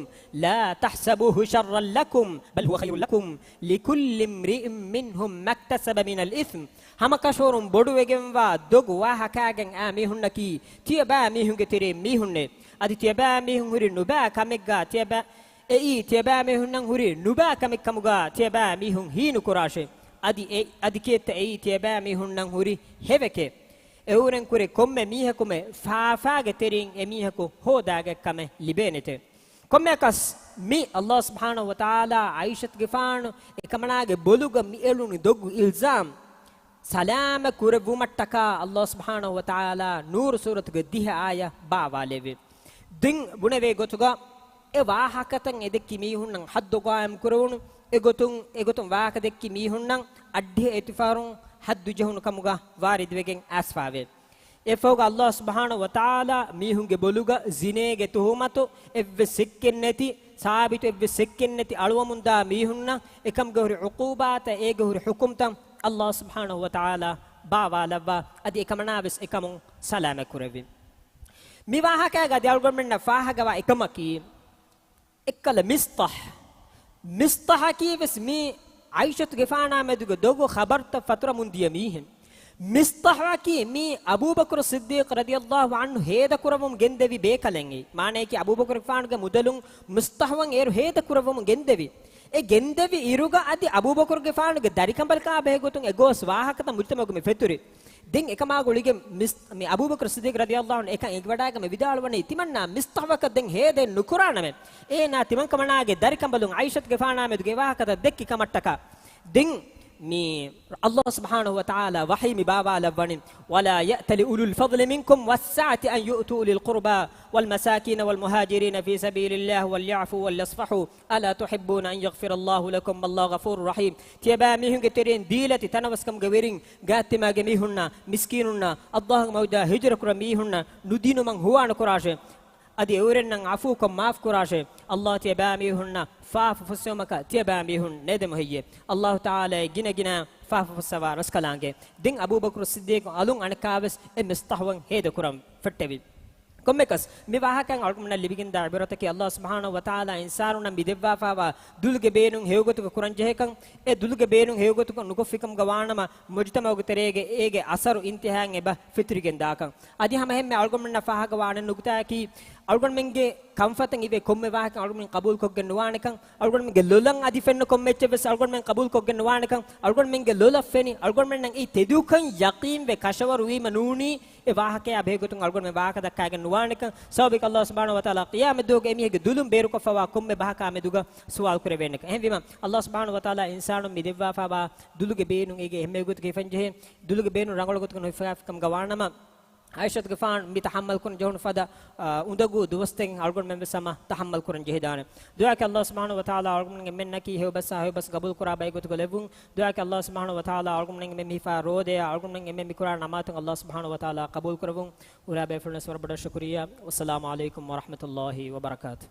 لا تحسبوه شرا لكم بل هو خير لكم لكل امرئ منهم ما اكتسب من الإثم. ހަމަކަށަވަރުން ބޮޑުވެގެންވާ ދޮގު ވާހަކާގެން އާ މީހުންނަކީ ތިޔަބައިމީހުންގެ ތެރޭ މީހުންނޭ. އަދި ތިޔަބައިމީހުން ހުރި ނުބައި ކަމެއްގާ ތިޔަބަ-، އެއީ ތިޔަބައިމީހުންނަށް ހުރި ނުބައި ކަމެއް ކަމުގާ ތިޔަބައިމީހުން ހީނުކުރާށޭ. އަދި އެ-، އަދި ކިއެއްތަ އެއީ ތިޔަބައިމީހުންނަށް ހުރި ހެވެކޭ. އެއުރެން ކުރެ ކޮންމެ މީހަކުމެ ފާފާގެ ތެރެއިން އެމީހަކު ހޯދާގެ ކަމެއް ލިބޭނެތެ. ކޮންމެއަކަސް މި އައްލާހު ސުބްޙާނަހު ވަތަޢާލާ ޢާއިޝަތުގެފާނު އެކަމަނާގެ ބޮލުގަ މި އެޅުނު ދޮގު އިލްޒާމް ސަލާމަތް ކުރެއްވުމަށްޓަކާ އައްލާހު ސުބްޙާނަހު ވަތަޢާލާ ނޫރު ސޫރަތުގެ ދިހަ އާޔަ ބާވާލެއްވި. ދެން ބުނެވޭ ގޮތުގަ އެ ވާހަކަތައް އެ ދެއްކި މީހުންނަށް ޙައްދު ޤާއިމް ކުރެވުނު، އެގޮތުން، އެގޮތުން ވާހަކަ ދެއްކި މީހުންނަށް އައްޑިހަ އެތިފަހަރުން ޙައްދު ޖެހުނު ކަމުގަ ވާރިދުވެގެން އައިސްފާވޭ. އެފަހުގަ އައްލާހު ސުބްޙާނަހު ވަތަޢާލާ މީހުންގެ ބޮލުގަ ޒިނޭގެ ތުހުމަތު އެއްވެސް ޝެއްކެއް ނެތި، ސާބިތު އެއްވެސް ޝެއްކެއް ނެތި އަޅުވަމުންދާ މީހުންނަށް އެކަމުގެ ހުރި ޢުޤޫބާތައް އޭގެ ހުރި ޙުކުމްތައް އައްލާހު ސުބްޙާނަހު ވަތަޢާލާ ބާވާލައްވާ، އަދި އެކަމަނާވެސް އެކަމުން ސަލާމަތް ކުރެއްވި. މި ވާހަކައިގަ އަދި އަޅުގަނޑުމެންނަށް ފާހަގަވާ އެކަމަކީ، އެއްކަލަ މިސްޠަޙް. މިސްޠަޙަކީ ވެސް މީ ޢާއިޝަތުގެފާނާ މެދުގެ ދޮގު ޚަބަރުތައް ފަތުރަމުން ދިޔަ މީހެއް. މިސްޠަޙަކީ މީ އަބޫބަކުރު ޞިއްދީޤް ރަޟިޔައްލާހު ޢަންހު ހޭދަކުރަވަމުން ގެންދެވި ބޭކަލެއް. މާނަޔަކީ އަބޫބަކުރުގެފާނުގެ މުދަލުން މިސްޠަޙުއަށް އޭރު ހޭދަކުރައްވަމުން ގެންދެވި. އެ ގެންދެވި އިރުގަ އަދި އަބޫބަކުރުގެފާނުގެ ދަރިކަނބަލަކާ ބެހޭގޮތުން އެ ގޯސް ވާހަކަތައް މުޖުތަމަޢުގަ މި ފެތުރި. ދެން އެކަމާ ގުޅިގެން މިސް-، މި އަބޫބަކުރު ޞިއްދީޤް ރަޟިޔައްލާހު ޢަންހު އެކަން އެނގިވަޑައިގެން މި ވިދާޅުވަނީ، ތިމަންނާ މިސްޠަޙުއަކަށް ދެން ހޭދައެއް ނުކުރާނަމޭ. އޭނާ ތިމަންކަމަނާގެ ދަރިކަނބަލުން ޢާއިޝަތުގެފާނާ މެދުގެ ވާހަކަތައް ދެއްކި ކަމަށްޓަކާ. ދެން މި އައްލާހު ސުބްޙާނަހު ވަތަޢާލާ ވަޙީ މި ބާވާލައްވަނީ، ولا يأتل أولو الفضل منكم والسعة أن يؤتوا أولي القربى والمساكين والمهاجرين في سبيل الله وليعفوا وليصفحوا ألا تحبون أن يغفر الله لكم والله غفور رحيم. ތިޔަބައިމީހުންގެ ތެރެއިން ދީލަތި ތަނަވަސްކަމުގެ ވެރިން ގާތްތިމާގެ މީހުންނާ މިސްކީނުންނާ އައްލާހުގެ މައުދާ ހިޖުރަކުރާ މީހުންނަށް ނުދިނުމަށް ހުވާނުކުރާށޭ. އަދި އެއުރެންނަށް ޢަފޫކޮށް މާފުކުރާށޭ. އައްލާހު ތިޔަބައިމީހުންނަށް ފާފަ ފުއްސެވުމަކަށް ތިޔަބައިމީހުން ނޭދެމު ހެއްޔޭ؟ އައްލާހު ތަޢާލާ ގިނަ ގިނަ ފާފަ ފުއްސަވާ ރަސްކަލާނގެ. ދެން އަބޫބަކުރު ޞިއްދީޤު އަލުން އަނެއްކާވެސް އެ މިސްޠަޙުއަށް ހޭދަކުރަން ފެއްޓެވި. ކޮންމެކަސް، މި ވާހަކައިން އަޅުގަނޑުމެންނަށް ލިބިގެންދާ ޢިބްރަތަކީ، އައްލާހު ސުބްޙާނަހު ވަތަޢާލާ އިންސާނުންނަށް މި ދެއްވާފާވާ ދުލުގެ ބޭނުން ހެޔޮގޮތުގަ ކުރަންޖެހޭކަން، އެ ދުލުގެ ބޭނުން ހެޔޮގޮތުގަ ނުކޮށްފިކަމުގަ ވާނަމަ، މުޖުތަމަޢުގެ ތެރޭގެ އޭގެ އަސަރު އިންތިހާއިން އެބަ ފެތުރިގެން ދާކަން. އަދި ހަމައެހެންމެ އަޅުގަނޑުމެންނަށް ފާހަގަވާ އަނެއް ނުކުތާއަކީ، އަޅުގަނޑުމެންގެ ކަންފަތަށް އިވޭ ކޮންމެ ވާހަކަ އަޅުގަނޑުމެން ޤަބޫލުކޮށްގެން ނުވާނެކަން، އަޅުގަނޑުމެންގެ ލޮލަށް އަދި ފެންނަ ކޮންމެ އެއްޗެއް ވެސް އަޅުގަނޑުމެން ޤަބޫލުކޮށްގެން ނުވާނެކަން، އަޅުގަނޑުމެންގެ ލޮލަށް ފެނި، އަޅުގަނޑުމެންނަށް އެއީ ތެދުކަން ޔަޤީންވެ ކަށަވަރު ވީމަ ނޫނީ، އެ ވާހަކަޔާ ބެހޭގޮތުން އަޅުގަނޑުމެން ވާހަކަ ދައްކާގެން ނުވާނެކަން، ސަބަބަކީ އައްލާހު ސުބްޙާނަހު ވަތަޢާލާ ޤިޔާމަތްދުވަހުގެ އެމީހެއްގެ ދުލުން ބޭރުކޮށްފަވާ ކޮންމެ ބަހަކާ މެދުގަ ސުވާލު ކުރެވޭނެކަން. އެހެންވީމަ، އައްލާހު ސުބްޙާނަހު ވަތަޢާލާ އިންސާނުން މި ދެއްވާފާވާ ދުލުގެ ބޭނުން އޭގެ އެންމެ ގޮތުގެ ހިފަންޖެހޭ، ދުލުގެ ބޭނުން ރަނގަޅު ގޮތުގަ ނުހިފާފިކަމުގަ ވާނަމަ، ޢާއިޝަތުގެފާނު މި ތަޙައްމަލް ކުރަން ޖެހުނު ފަދަ، އާ، އުނދަގޫ ދުވަސްތައް އަޅުގަނޑުމެން ވެސް ހަމަ ތަޙައްމަލް ކުރަން ޖެހިދާނެ. ދުޢާއަކީ އައްލާހު ސުބްޙާނަހު ވަތަޢާލާ އަޅުގަނޑުމެން އެންމެންނަކީ ހެޔޮބަސްއާ ހެޔޮބަސް ގަބޫލު ކުރާ ބައެއް ގޮތުގަ ލެއްވުން. ދުޢާއަކީ އައްލާހު ސުބްޙާނަހު ވަތަޢާލާ އަޅުގަނޑުމެން އެންމެ މިހިފާ ރޯދަޔާ އަޅުގަނޑުމެން އެންމެ މިކުރާ ނަމާދުން އައްލާހު ސުބްޙާނަހު ވަތަޢާލާ ޤަބޫލު ކުރެވުން. ހުރާ ބޭފުޅުންނަށް ވަރަށް ބޮޑަށް ޝުކުރިއްޔާ. ވައްސަލާމު ޢަލައިކުމް ވަރަޙްމަތުﷲި ވަބަރަކާތުހު.